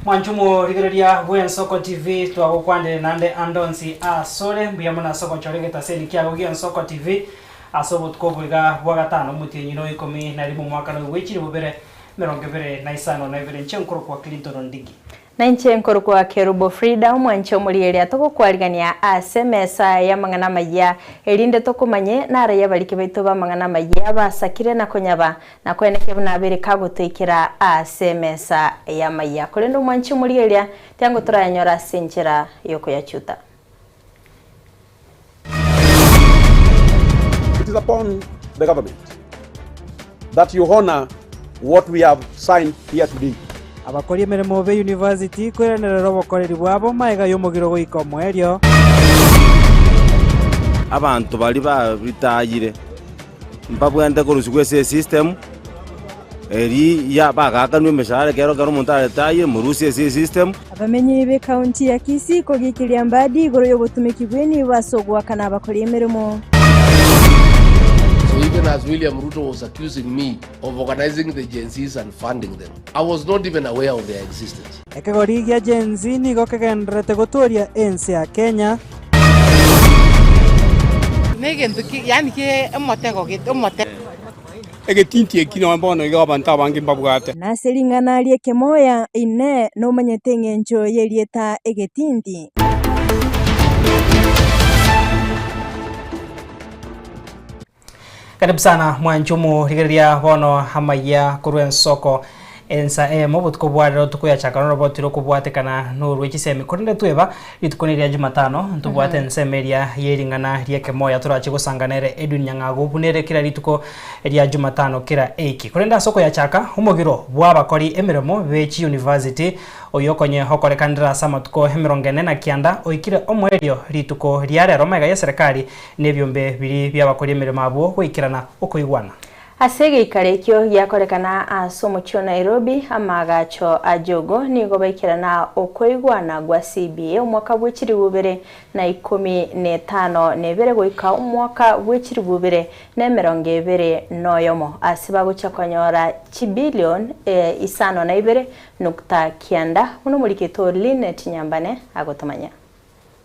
Mwanche omorigereria bw'Ensoko TV, twagokwanire naende ande onsi asore. Mbuya mono ase ogochora egetaseni kiago gi'Ensoko TV ase obotuko obo iga bwa gatano omotienyi o ikomi na rimo omwaka noyo bwe chilifu bibere emerongo ebere na isano na ibere. Inche nkorokwa Clinton Ondigi. Na inche nkorokwa Kerubo Frida, omwanche omorieria, togokwarigania ase emesa y'amang'ana amayia, erinde tokomanye naro y'abariki baito b'amang'ana amayia basakire na konyaba, na koenekia buna abere kagotoikera ase emesa y'amayia. Korende omwanche omorieria, tiango torayanyore ase enchera y'okoyachuta. It is upon the government that you honor what we have signed here today. Abakori emeremo be university koiranerera obokoreri bwabo magega y'omogiro goika omoerio. Abanto baria babitayire mbabwenerete korusigwa ase esystem, eria ya bagaakanwa emeshahara ekero ekero omonto aretayire morusie ase esystem. Abamenyi b'ekaunti ya Kisii kogikiria Mbadi igoro y'obotumeki bw'enibo ase ogoakana abakori emeremo. So even as William Ruto was accusing me of organizing the Gen Zs and funding them, I was not even aware of their existence. Ekegori gia Gen Z nigo kegendererete gotooria ense ya Kenya. Negento ki yaani ki omotego gete omotego. Egetinti eki nonya bono iga abanto abange mbabwate. Na ase ring'ana ri'ekemoya, Inee, nomanyete engencho y'erieta egetinti? Karibu sana mwanche omorigereria bono amayia korwa ensoko ensa eyemo obotuko bwa rero tokoyachaka norobo tiri okobwatekana norwe chisemi korende tweba rituko neria jumatano ntobwate ensemo eria yering'ana riekemoya torache gosangana ere Edwin Nyang'ago buna ere kera rituko ria jumatano kera eiki korende ase okoyachaka omogiro bwa abakori emeremo be chiuniversity oyio okonye okorekanire ase amatuko emerongo ene na kianda oikire omoerio rituko ria rero magega yeserekari Nebiombe biria bi'abakori emeremo abwo goikerana okoigwana. Ase egeikaro ekio giakorekana ase omochie o Nairobi, amaagacho a Jogo nigo baikerana okoigwana gwa CBA omwaka bwe chilifu ibere na ikomi na etano na ebere goika omwaka bwe chilifu ibere na emerongo ebere na oyomo ase bagochia konyora chibilion isano na ibere nukta kianda buna omorikito o Linet Nyambane agotomanya.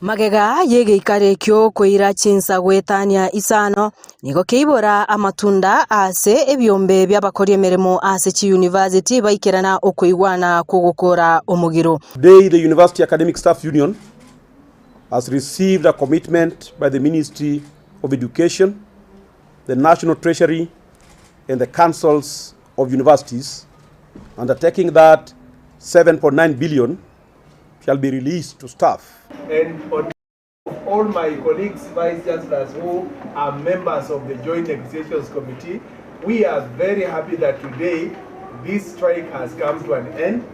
Magega y'egeikaro ekio koira chinsa goetania isano, nigo keibora amatunda ase ebiombe bi'abakori emeremo ase chiyunivasiti baikerana okoigwana kw'ogokora omogiro. Today the University Academic Staff Union has received a commitment by the Ministry of Education, the National Treasury and the Councils of Universities undertaking that 7.9 billion shall be released to staff. And on behalf of all my colleagues, Vice Chancellors, who are members of the Joint Negotiations Committee, we are very happy that today this strike has come to an end.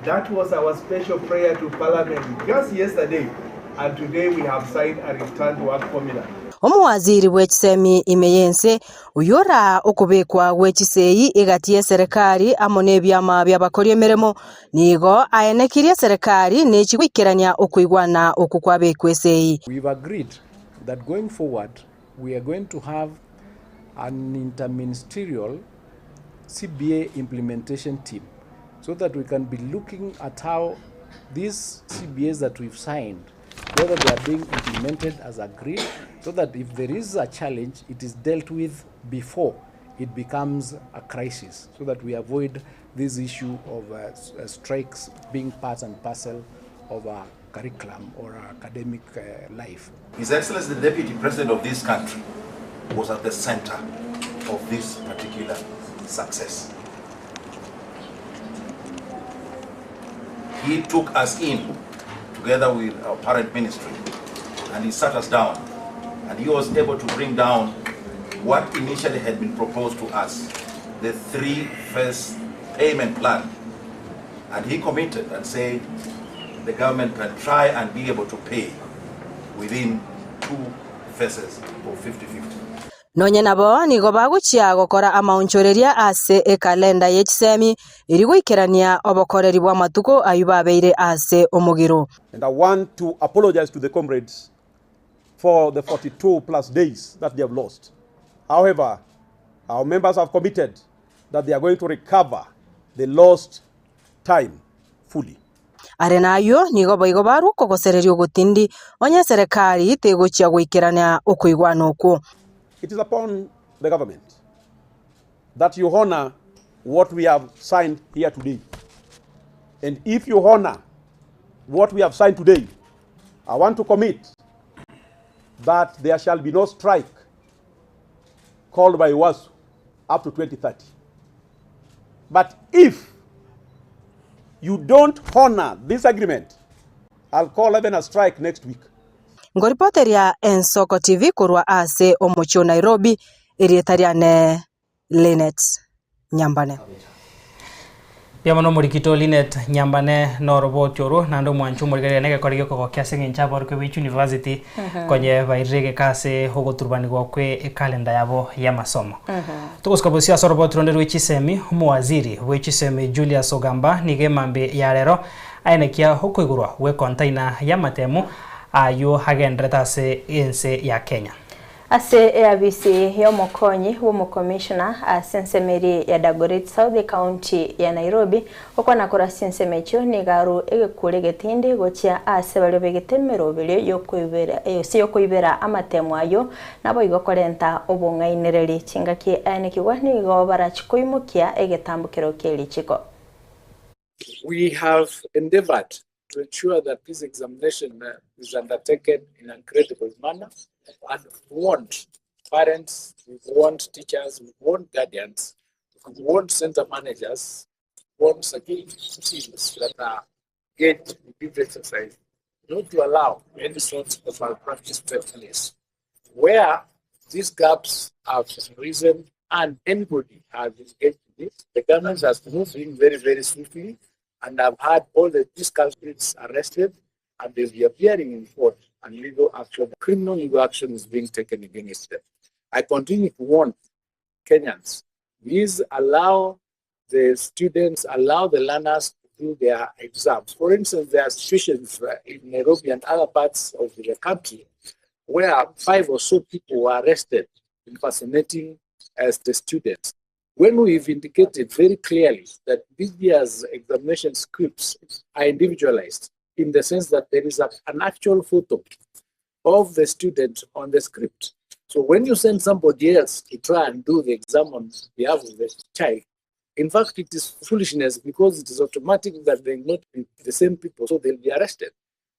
That was our special prayer to Parliament just yesterday, and today we have signed a return to work formula. Omowaziri bw'echisemi ime y'ense Oyio oraa okobekwa gwe chisegi egati y'eserekari amo nebiama bi'abakori emeremo, nigo aenekirie eserekari nechi goikerania okoigwana okwo kwabekwa esegi. We've agreed that going forward we are going to have an interministerial CBA implementation team so that we can be looking at how these CBAs that we've signed whether they are being implemented as agreed, so that if there is a challenge, it is dealt with before it becomes a crisis, so that we avoid this issue of uh, uh, strikes being part and parcel of our curriculum or our academic uh, life. His Excellency the Deputy President of this country was at the center of this particular success. He took us in together with our parent ministry and he sat us down and he was able to bring down what initially had been proposed to us, the three-phase payment plan. And he committed and said the government can try and be able to pay within two phases of 50-50. Nonya nabo nigo bagochia gokora amaonchoreria ase ekalenda ye chisemi, erio goikerania obokoreri bw'amatuko ayio babeire ase omogiro. And I want to apologize to the comrades for the 42 plus days that they have lost. However, our members have committed that they are going to recover the lost time fully. Are nayio nigo boigo barwe okogosereria ogotindi, onye eserekari tegochia goikerania okoigwana okwo. It is upon the government that you honor what we have signed here today. And if you honor what we have signed today, I want to commit that there shall be no strike called by UASU up to 2030. But if you don't honor this agreement, I'll call even a strike next week. Nkoripoteria Ensoko TV korwa ase omochie o Nairobi, erieta riane Linet Nyambane. Mbuya mono omorikito Linet Nyambane noroboti orwo naende omwanchi omorigereria negekore giokogokia ase eng'encho abaorokia be University konye bairire egeka ase ogoturubanigwa kwe ekalenda yabo y'amasomo. Togosuka bosio ase oroboti ronde rwe chisemi, omowaziri bwe chisemi Julius Ogamba nigo emambia ya rero aenekia okoigorwa gwe container y'amatemu ayio agenderete ase ense ya Kenya. Ase eabisi y'omokonyi bw'omokomishona ase ensemo eria ya Dagoretti South ecounty ya Nairobi, gokwana korwa ase chinsemo echio nigo arue egekuri egetindi gochia ase baria begete emeroberio y'okoibera gose y'okoibera amatemo ayio naboigo korenta obong'ainereria. Chingaki aenekigwa nigo barachi koimokia egetambokero kie richiko. We have endeavored to ensure that this examination is undertaken in a credible manner and want parents, we want teachers, we want guardians, we want center managers, we want security teams that are engaged in this exercise not to allow any sort of malpractice to take place. Where these gaps have risen and anybody has engaged in this, the government has moved in very, very swiftly and have had all the these culprits arrested and they'll be appearing in court and legal action, criminal legal action is being taken against them. I continue to warn Kenyans, please allow the students, allow the learners to do their exams. For instance, there are situations in Nairobi and other parts of the country where five or so people were arrested impersonating as the students. When we've indicated very clearly that this year's examination scripts are individualized in the sense that there is a, an actual photo of the student on the script. So when you send somebody else to try and do the exam on behalf of the child, in fact, it is foolishness because it is automatic that they will not be the same people, so they'll be arrested.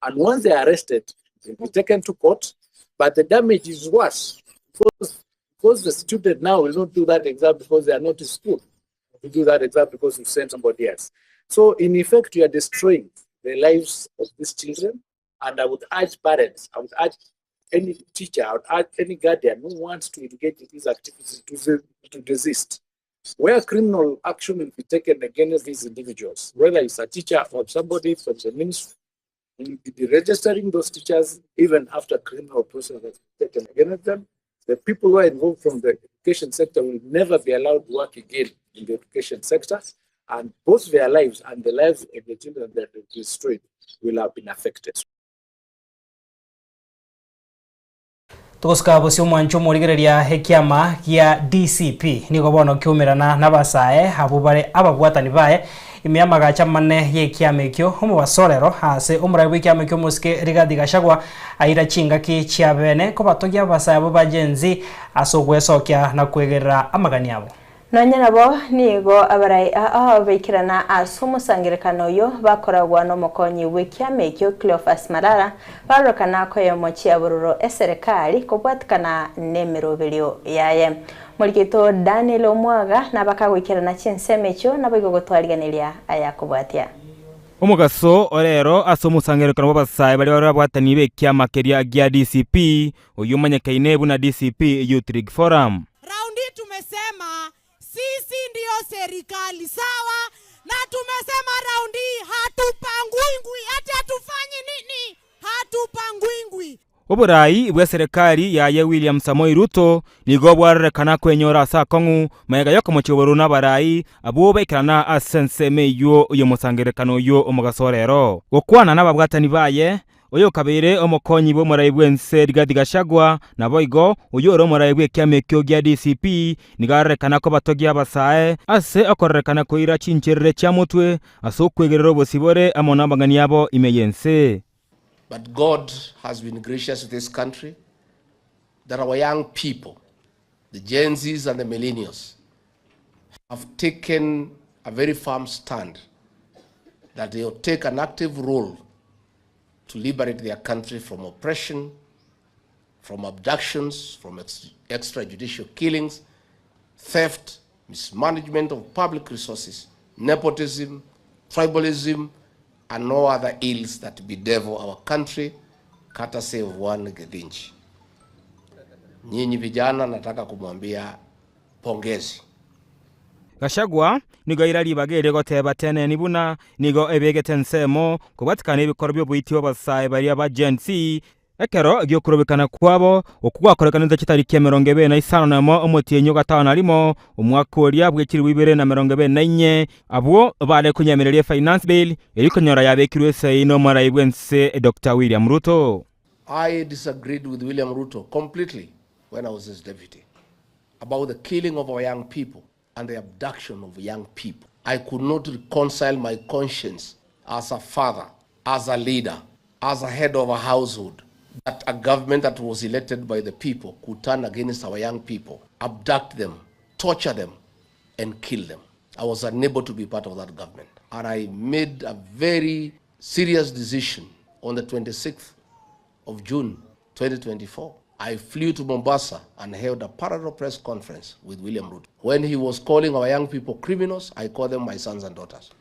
And once they are arrested, they'll be taken to court, but the damage is worse because, because the student now will not do that exam because they are not in school. To do that exam because you sent somebody else. So in effect, you are destroying the lives of these children. And I would urge parents, I would urge any teacher, I would urge any guardian who wants to engage in these activities to, to desist. Where criminal action will be taken against these individuals, whether it's a teacher or somebody from the ministry, will be deregistering those teachers even after criminal process has been taken against them. The people who are involved from the education sector will never be allowed to work again in the education sector, and both their lives and the lives of the children that they destroyed will have been affected. Togosuka bosio omwancho omorigereria ekiama gia DCP nigo bono kiumerana nabasae abwo bare ababwatani baye ime y'amagacho amane y'ekiama ekio omobasorero ase omorai bw'ekiama ekio omosike Rigathi Gachagua aira chingaki chia bene kobatogia abasae abwo ba Gen Z ase ogwesokia na kwegerera amagani abo. Nonya nabo nigo abarai aa baikerana ase omosangererekano oyio bakoragwa nomokonyi bw'ekiama ekio Cleophas Malala, barorokana koyemochia bororo eserekari kobwatikana nemeroberio yaye. Morikito Daniel Omwaga nabakagoikerana chinsemo echio naboigo gotwarigeneria ayakobwatia. Omogaso o rero ase omosangererekano bw'abasae baria barabwatani b'ekiama keria gia DCP, oyio omanyekaine buna DCP Youth League Forum. Raundi hii tumesema sisi ndio serikali sawa, na tumesema raundi hii hatupangwingwi, ati hatufanyi nini? Hatupangwingwi. Oborai bw'eserekari yaye William Samoei Ruto nigo bwarorekana kwenyora ase akong'u magega y'okomochia obororo n'abarai abwo baikerana ase ensemo eyio y'omosangererekano oyio omogaso o rero. Gokwana nababwatani baye, Oyokabeire omokonyi bw'omorai bw'ense Rigathi Gachagua, naboigo oyio ore omorai bw'ekiama ekio gia DCP, nigo arorekana kobatogia abasae ase okororekana koira chincherere chia motwe ase okwegerera obosibore amo nabang'ani abo ime y'ense. But God has been gracious to this country that our young people, the Gen Zs and the millennials, have taken a very firm stand that they will take an active role to liberate their country from oppression, from abductions, from extrajudicial killings, theft, mismanagement of public resources, nepotism, tribalism, and no other ills that bedevil our country, courtesy of one Githinji. Nyinyi vijana, nataka kumwambia pongezi. Gachagua nigo aira ribaga erio goteba teneni buna nigo ebegete ensemo kobwatikana ebikorwa bi'oboiti bw'abasae baria ba Gen Z ekero gi'okorobekana kwabo okwo gwakorekanete chitariki 25 omotienyi o gatano na rimo omwaka oria bwe chilifu ibere na 24 abwo bare konyemereria efinance bill erio konyora yabekirwe esei nomorai bw'ense Doctor William Ruto. I disagreed with William Ruto completely when I was his deputy about the killing of our young people and the abduction of young people. I could not reconcile my conscience as a father, as a leader, as a head of a household, that a government that was elected by the people could turn against our young people, abduct them, torture them, and kill them. I was unable to be part of that government. And I made a very serious decision on the 26th of June 2024. I flew to Mombasa and held a parallel press conference with William Ruto. When he was calling our young people criminals, I called them my sons and daughters.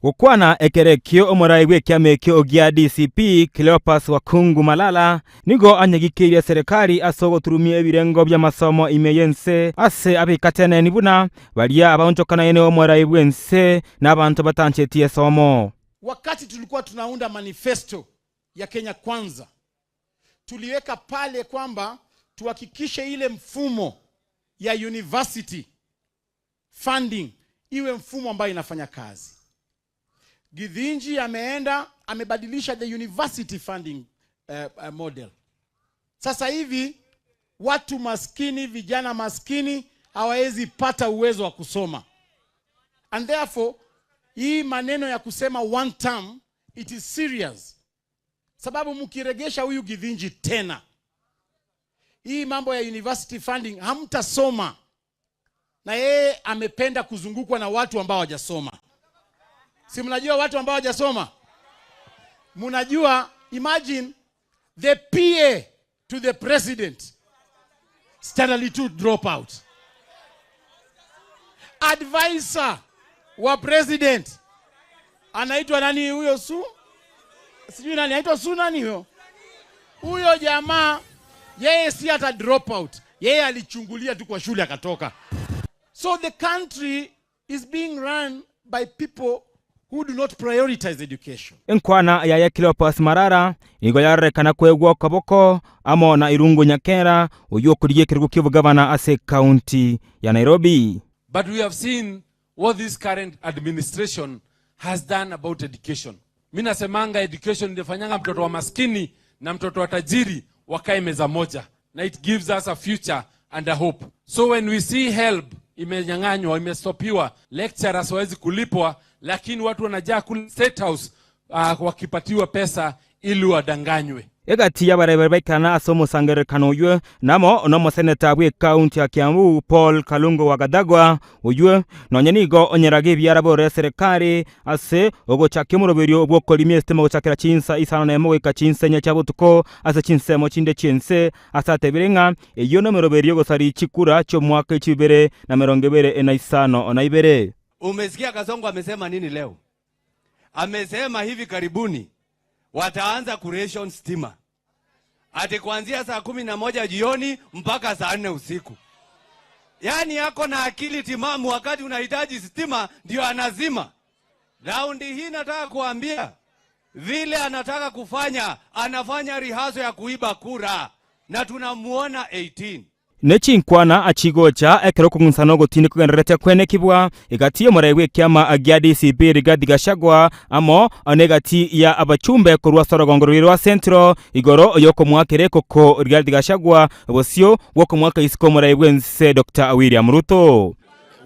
Gokwana ekero ekio omorai bw'ekiama ekio gia DCP, Cleopas Wakhungu Malala, nigo anyegikeirie eserekari ase ogoturumia ebirengo bi'amasomo ime y'ense ase abekateneni buna baria abaonchokanaine omorai bw'ense na abanto batancheti esomo. Wakati tulikuwa tunaunda manifesto ya Kenya Kwanza, tuliweka pale kwamba tuhakikishe ile mfumo ya university funding iwe mfumo ambayo inafanya kazi. Githinji ameenda amebadilisha the university funding model. Sasa hivi watu maskini, vijana maskini hawawezi pata uwezo wa kusoma, and therefore hii maneno ya kusema one term, it is serious, sababu mkiregesha huyu Githinji tena, hii mambo ya university funding hamtasoma, na yeye amependa kuzungukwa na watu ambao hawajasoma. Si mnajua watu ambao hawajasoma? Mnajua, imagine the PA to the president standard 2 dropout, advisor wa president anaitwa nani huyo? Su sijui nani anaitwa Su nani huyo? Huyo jamaa yeye si hata dropout, yeye alichungulia tu kwa shule akatoka. So the country is being run by people who do not prioritize education. Enkwana yaye Cleopas Marara nigo yarorekana kwegwa okoboko amo na Irungu Nyakera oyio okorigia ekerogo ki'obogavana ase ekaunti ya Nairobi. But we have seen what this current administration has done about education. Mi nasemanga education inafanyanga mtoto wa maskini na mtoto wa tajiri wakae meza moja, na it gives us a future and a hope. So when we see HELB imenyang'anywa, imestopiwa, lecturers hawezi kulipwa, lakini watu wanajaa kule State House wakipatiwa pesa ili wadanganywe. Egati y'abarai baria baikana ase omosangererekano oywo namo nomoseneta bw'ekaunti ya Kiambu Paul Kalungu wa Gathagwa oywo nonye nigo onyeraga ebiara bore eserekari ase ogochakia omoroberio bw'okorimia esitima gochakera chinsa 51 goika chinsa 4 chia botuko ase chinsemo chinde chi'ense ase atebire ng'a eyio nomeroberio y'ogosaria chikura chi'omwaka 2022. Umesikia Kasongo amesema nini leo? Amesema hivi karibuni wataanza kuration stima ati kuanzia saa 11 jioni mpaka saa 4 usiku. Yaani yako na akili timamu, wakati unahitaji stima ndio anazima. Raundi hii nataka kuambia vile anataka kufanya, anafanya rihaso ya kuiba kura na tunamuona 18. Ne chinkwana chigocha ekero okong'usana ogotindi kogendererete kwenekibwa egati y'omorai bw'ekiama gia DCP Rigathi Gachagua amo negati ya abachumbe korwa ase orogongo roria rwa Central igoro y'okomoakera ekoko Rigathi Gachagua bosio bw'okomoaka isiko omorai bw'ense Doctor William Ruto.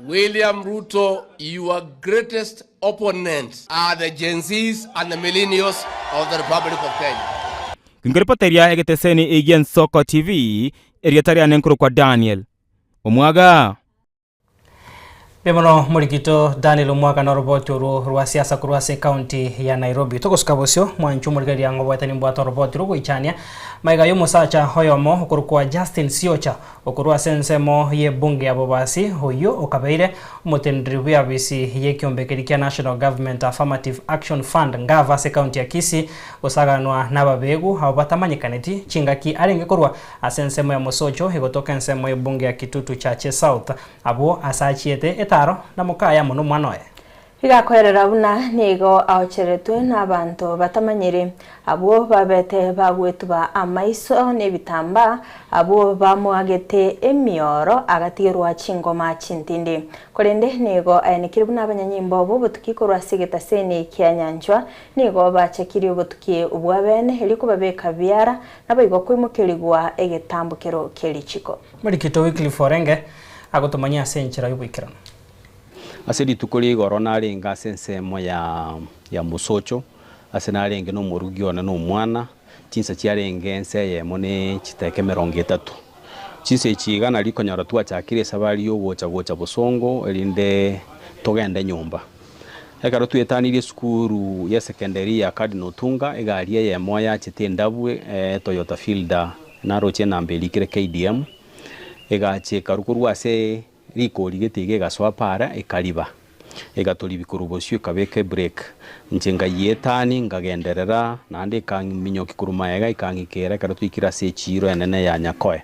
William Ruto, your greatest opponents are the Gen Zs and the millennials of the Republic of Kenya. Nkeripota eria egeteseni gi'Ensoko TV, erieta riane nkorokwa Daniel Omwaga. Mbuya mono morikito Daniel Omwaga na oroboti orwo rwa siasa korwa ase ekaunti ya Nairobi. Togosuka bosio mwancho omorigereria ng'a obwate nimbwate oroboti rogoichania maiga y'omosacha oyomo okorokwa Justin Siocha Okorwa ase ensemo y'ebunge ya Bobasi, oyio okabeire omoteneneri bw'eabisi y'ekiombe keria kia National Government Affirmative Action Fund, Ngava, ase ekaunti ya Kisii, gosaganwa n'ababegu abwo batamanyekaneti chingaki arenge korwa ase ensemo ya Mosocho egotoka ensemo y'ebunge ya Kitutu Chache South, abwo ase achiete etaro na mokaye amo nomwana oye. Igakoerera buna nigo aocheretwe nabanto batamanyiri, abwo babete bagwetuba amaiso nebitambaa, abwo bamoagete emioro agatigerwa chingoma chintindi. Korende nigo aenekire buna abanyanyimbo b'obotuki korwa ase egetaseni kia nyanchwa nigo bachakirie obotuki bwa bene erio kobabeka biara, naboigo koimokerigwa egetambokero kie richiko. Marikito Wycliffe Orenge agotomanyia ase enchera y'oboikeranu. Ase rituko ria igoro narenge ase ensemo ya mosocho, ase narenge nomorugi one na omwana, chinsa chiarenge ense eyemo ne chiteka emerongo etato. Chinsa echi iga nario konyora twachakire esabari y'ogocha gocha bosongo erinde togende nyomba. Ekero twetanirie esukuru ya secondary ya Cardinal Otunga, egari eyemo yachete endabu Toyota Fielder naroche enamba erikire KDM, egacha ekarwa korwa ase Rikori gete iga egasoa para ekariba, egatoribia korwa bosio ekabeka ebreak. Inche ngayia-etani nkagenderera, naende ekang'minyokia korwa magega ekang'ikera ekero twaikire ase echiiro enene ya Nyakoe.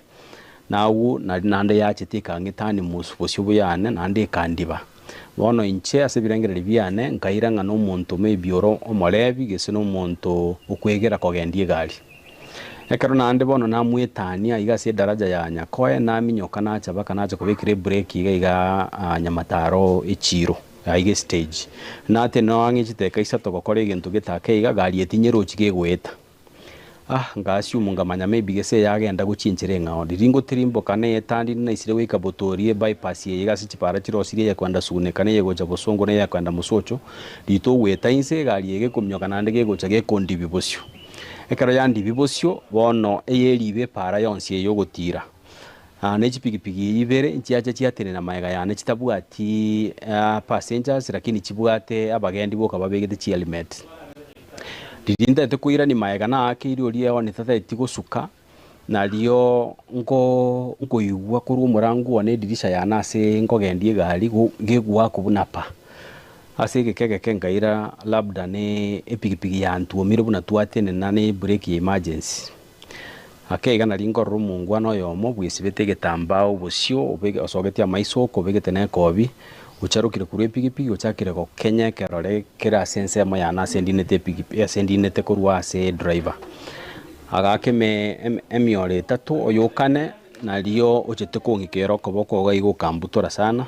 Na agwo nari naende yachete ekang'etani mosu bosio buyane naende ekandiba. Bono inche ase ebirengererio biane nkaira ng'a nomonto maybe ore omorebi gese nomonto okwegera kogendia egari. Ekero naende bono namwetania iga ase edaraja ya Nyakoe, naminyoka nacha mpaka nacha kobekera ebreki iga iga Nyamataro echiiro, aiga estage. Natenena ang'e chidakika isato gokora egento gete ake iga, gari etinyerochi gegoeta. Ah, nka assume nkamanya maybe gese yagenda gochia enchera eng'ao. Riria ngotirimboka neyetandi naisire goika Botoria ebypass eye iga ase chipara chirosirie eye kwenda Suneka na eye gocha Bosongo na eye kwenda Mosocho, rito ogoeta inse egari eye gekominyoka naende gegocha gekondibia bosio. Ekero yandibia bosio, bono eyeriiba epaara yonsi eye y'ogotiira, na echipigipigi eyio ibere nchiacha chiatenena magega yane chitabwati passengers lakini chibwate abagendi boka babegete chihelmet. Riria ntaete koirania magega naakeire oria one tataeti gosuka, nario nko nkoigwa korwa omorango one edirisha yane ase nkogendia egari gegoakwa buna pa. Ase egeka egeke nkaira labda ne epigipigi yantuomire buna twatenena ne ebreki ya emergency. Ake iga nario nkorora omongwana oyomo bwesibete egetambaa obosio obege osogetie amaiso oko obegete na ekobi, ocharokire korwa epigipigi ochakire gokenya ekerore kere ase ensemo yane ase ndinete epigipi ase ndinete korwa ase edriver. Agaaka eme eme emioro etato oyokane nario ochete kong'ikera okoboko iga iga okambutora sana.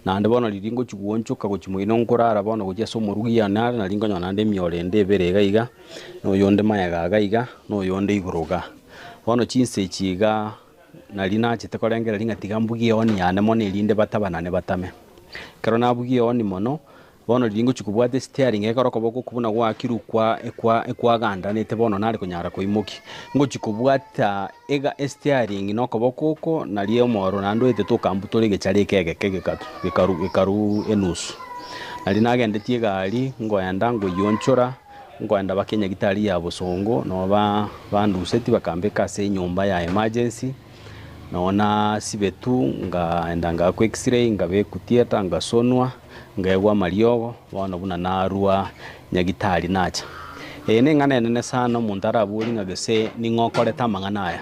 Naende bono riria ngochia goonchoka gochia moino nkorara bono gochia ase omorugi one are, nari nkonyora naende emioro ende ebere iga iga, na oyonde magega iga iga, na oyonde igoro igaa. Bono chinsa echi igaa, nari nachete korengereria ng'a tiga mbugie ehoni yane mono erinde batabanane batame. Ekero nabugia ehoni mono, Bono riria ngochia kobwata esitearing ekero okoboko okwo buna gwakirwe kwa ekwa ekwagandanete bono nare konyara koimokia. Ngochia kobwata ega esitearing na okoboko oko nario omoro naende oetete okambutora egechara eke egeke gekatu gekaru gekaru enusu. Nario nagendetie egari ngoenda ngoyionchora, nkoenda mpaka enyagitari ya bosongo noo ba banduseti bakambeka ase enyomba ya emergency. Nonye nasibetu ngaenda ngaakwa x-ray, ngabekwa theatre, ngasonwa, ngaegwa amariogo, bono buna narwa nyagitari nacha. Eye neng'ana enene sana omonto araborie ng'a gose ning'o okorete amang'ana aya.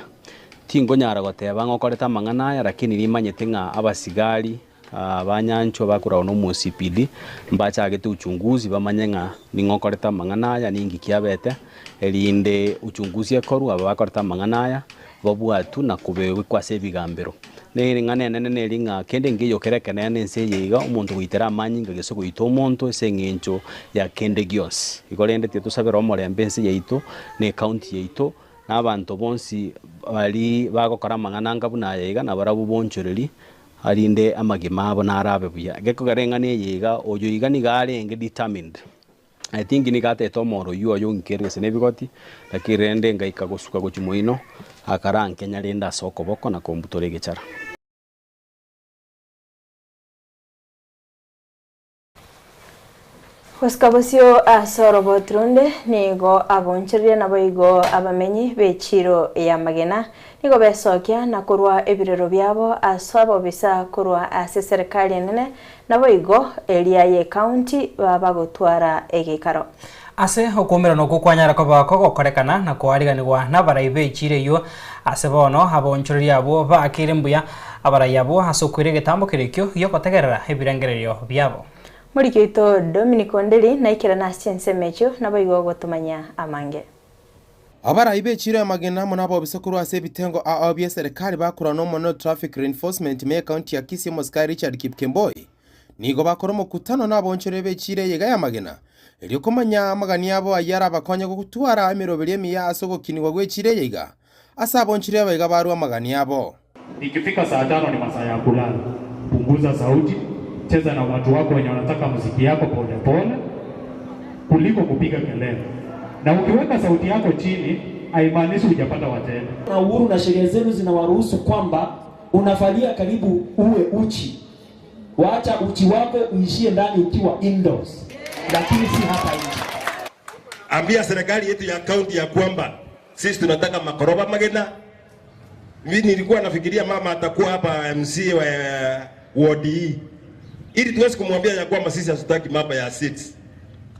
Tingonyara goteba ng'a okorete amang'ana aya lakini nimanyete ng'a abasigari Abanyanchwa bakoragwa nomo CPD mbachagete uchunguzi bamanye ng'a ning'o okorete amang'ana aya ninki kiabete, erinde uchunguzi ekorwe aba bakorete amang'ana aya Babwatwe na kobekwa ase ebigambero. Ne ring'ana enene neri ng'a kende nkeiyo kere ekenene ense eye iga, omonto goitera amanyinga gese goita omonto ase eng'encho ya kende gionsi. Igo rende tiga tosabere omorembe ense yaito, na ecounty yaito, na abanto bonsi baria bagokora amang'ana anga buna aya iga, nabarabwo bonchoreri, arinde amagima abo narabe buya. Gekogera eng'ana eye iga, oyo iga nigo arenge determined. I think nigo atete omoro oyio oye onkerwe gose nebigoti, lakini rende ngaika gosuka gochia moino, akarankenya rende ase okoboko na kombutora egechara. Gosika bosio ase oroboti ronde nigo abonchoreria naboigo abamenyi b'echiiro y'amagena nigo besokia na korwa ebirero biabo ase abobisa korwa ase eserekari enene Naboigo eria y'ecounty babagotwara egeikaro. Ase okoumerana okwo kwanyara koba kogokorekana na koariganigwa nabarai b'echiira eyio, ase bono abaonchoreria abwo baakeire mbuya abarai abwo ase okoira egetambo keria ekio gi'ogotegerera ebirengererio biabo. Moriki oito Dominic Onderi naikerane ase chinsemo echio, naboigo gotomanyia amange. Abarai b'echiiro y'amagena amo nabobisa korwa ase ebitengo ao bi'eserekari bakorwa n'omonene o Traffic Reinforcement ime y'ekaunti ya Kisii omosikari Richard Kipkemboi nigo bakora omokutano nabaonchoreri b'echiiro eye iga y'amagena erio komanya amagani abo ayio arabakonye gotwara emeroberio emiya ase ogokinigwa gw'echiiro eye iga ase abaonchoreri aba iga barue amagani abo. Ikifika saa tano ni masaa ya kulala. Punguza sauti, cheza na watu wako wenye wanataka muziki yako pole pole kuliko kupiga kelele. Na ukiweka sauti yako chini haimaanishi hujapata wateja. Na uhuru na sheria zenu zinawaruhusu kwamba unavalia karibu uwe uchi, waacha uchi wako uishie ndani ukiwa indoors, lakini si hapa nje. Ambia serikali yetu ya kaunti ya kwamba sisi tunataka makoroba magena. Mimi nilikuwa nafikiria mama atakuwa hapa MC wa ward hii ili tuweze kumwambia ya kwamba sisi hatutaki mambo ya seats.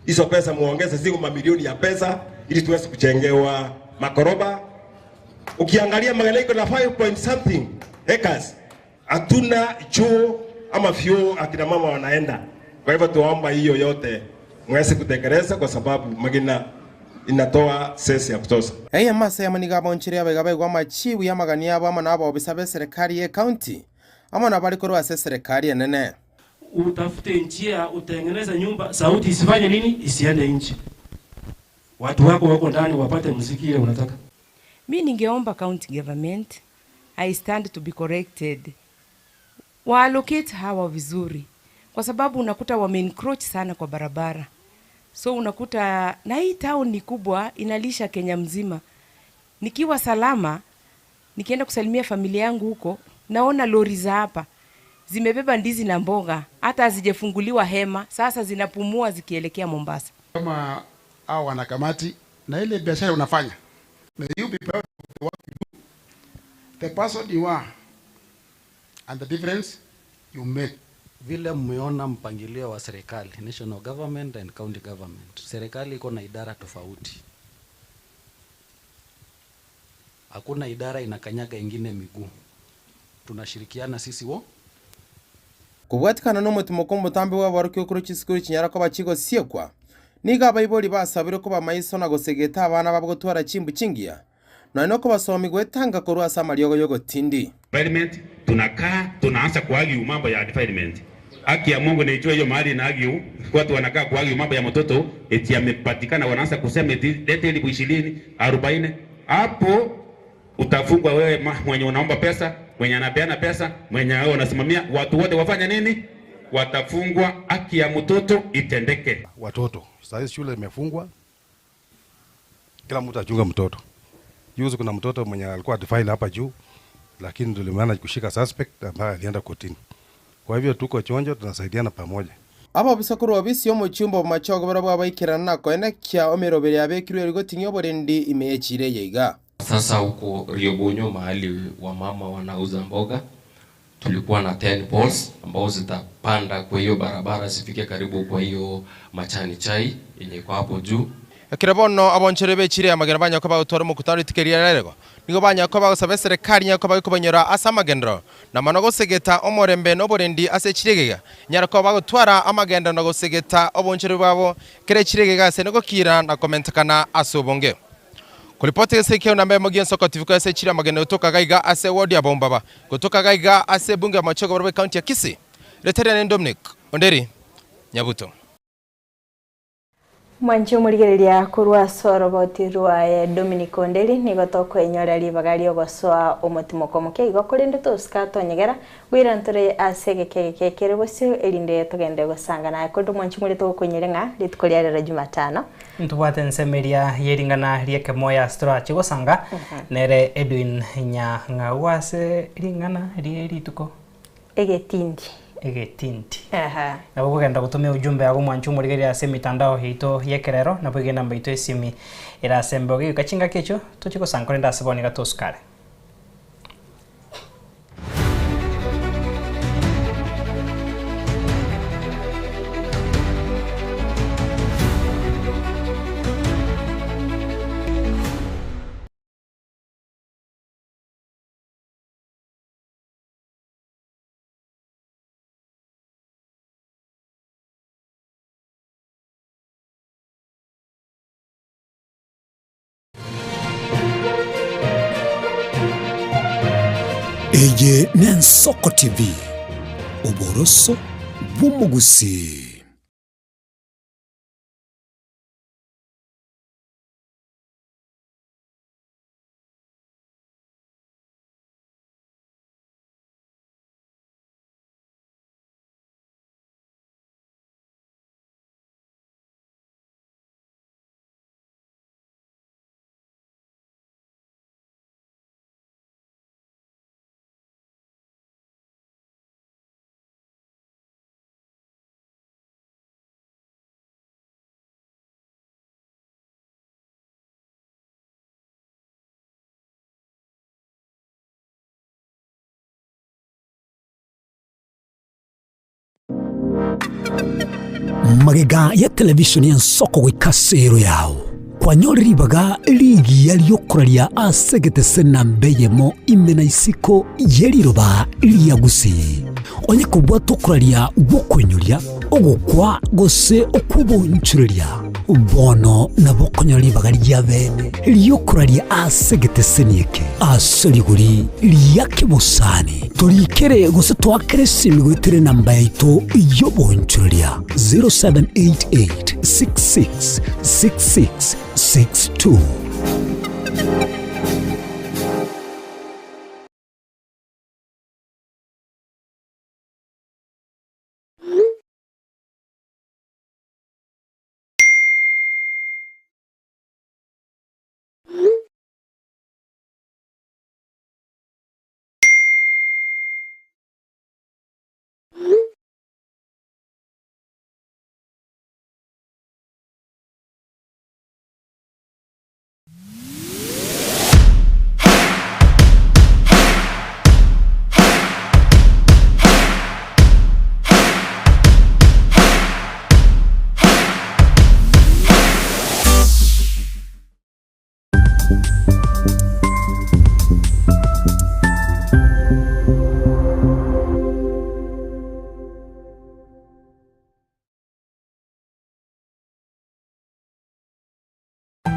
Hizo pesa muongeze, ziko mamilioni ya pesa ili tuweze kuchengewa makoroba. Ukiangalia Magena iko na 5 point something acres. Hatuna choo ama vyoo akina mama wanaenda. Kwa hivyo tuomba hiyo yote mweze kutekeleza kwa sababu Magena inatoa sesi ya kutosha. Eyemo ase eyemo nigo abaonchoreri abaiga baigwa amachibu y'amagani abo amo nabobisa b'eserekari y'ecounty, amo nabare korwa ase eserekari enene. Utafute njia utengeneze nyumba, sauti isifanye nini, isiende nje, watu wako wako ndani wapate muziki ile unataka. Mi ningeomba county government, I stand to be corrected, waallocate hawa vizuri, kwa sababu unakuta wame encroach sana kwa barabara, so unakuta na hii town ni kubwa, inalisha Kenya mzima. Nikiwa salama, nikienda kusalimia familia yangu huko, naona lori za hapa zimebeba ndizi na mboga, hata hazijafunguliwa hema, sasa zinapumua zikielekea Mombasa. Kama hao wanakamati na ile biashara unafanya, may you be proud of the work you do, the person you are and the difference you make. Vile mmeona mpangilio wa serikali, national government and county government. Serikali iko na idara tofauti, hakuna idara inakanyaga ingine miguu. Tunashirikiana sisi wo Kobwatikana nomotimoko omotambe bw'abaorokia okorwa chisukuru chinyara koba chigosiekwa, nigo abaibori basabirwe koba maiso na gosegeta abana babo gotwara chimbu chingiya, nonya nokobasomia gwetanga korwa ase amariogo y'ogotindi. Defilement, tunakaa tunaanza kuargue mambo ya defilement. Haki ya Mungu naijua hiyo mahali na argue, watu wanakaa kuargue mambo ya mtoto eti amepatikana, wanaanza kusema eti lete elfu 20 40. Hapo utafungwa wewe mwenye unaomba pesa, mwenye anapeana pesa, mwenye wewe unasimamia, watu wote wafanya nini? Watafungwa. Haki ya mtoto itendeke. Watoto sasa hizi shule imefungwa, kila mtu achunga mtoto. Juzi kuna mtoto mwenye alikuwa defile hapa juu, lakini tulimanage kushika suspect ambaye alienda kotini. Kwa hivyo tuko chonjo, tunasaidiana pamoja. Ababisa korwa obisi y'omochie obomache ogobera bw'abaikerana na koenekia emeroberi yabekirwe eri goting'ia oborendi ime y'echiira eye iga. Sasa huko Riogonyo mahali wamama wanauza mboga, tulikuwa na 10 poles ambao zitapanda kwa hiyo barabara zifike karibu kwa hiyo machani chai yenye iko hapo juu. Ekero bono abonchoreri b'echiira y'amagena banyare koba bagotwara omokutano rituko erio riarerego, nigo banyare koba bagosaba eserekari enyare koba gekobanyora ase amagenderero, na mono gosegeta omorembe na oborendi ase echiira egega, enyare koba bagotwara amagenderero na gosegeta obonchoreri bwabo kera echiira egega ase nogokira na komentekana ase obonge. Koripoti ase ekero namba eyemo gi'ensoko TV ase echiro y'amagena gotoka gaiga ase ewodi ya Bombaba, gotoka gaiga ase ebunge ya Machoge barabwo ekaunti ya Kisii. Rieta riane Dominic Onderi Nyabuto. Mwanche omorigereria korwa ase oroboti rwaye Dominic Onderi nigo tokoinyora ribaga riogosoa omotimoko omoke igo korende tosika tonyegera goira ntore ase egeka egeke kere bosio erinde togende gosanga naye korende omwanchi more togokoinyoria ng'a rituko ria rero Jumatano. Ntobwate ensemo eria yering'ana riekemoyo ase torache gosanga nere Edwin Nyang'au ase ring'ana rie rituko. Egetindi. Egetindi. Nabo okogenda gotomia ujumbe yago omwanchi omorigereria ase emitandao yaito y'ekerero, naboigo enamba yaito y'esimi ere ase embeo. Gegoika chingaki echio, tochie gosanga korende ase bono iga tosukare. Eye n'Ensoko TV, oboroso bw'omogusii. Magega ya televisheni y'ensoko goika ase ero yao, kwanyore ribaga rigiya ri'okoraria ase egetese namba eyemo ime na isiko ye riroba ria Gusii. Onye kobwate okoraria gw'okoinyoria, ogokwa gose okw'obonchoreria, bono nabo okonyora ribaga ri'abeene ri'okoraria ase egeteseni eke ase rigori ria kebosani. Torikere gose toakere esimi goetera enamba yaito y'obonchoreria 0788 66 66 62.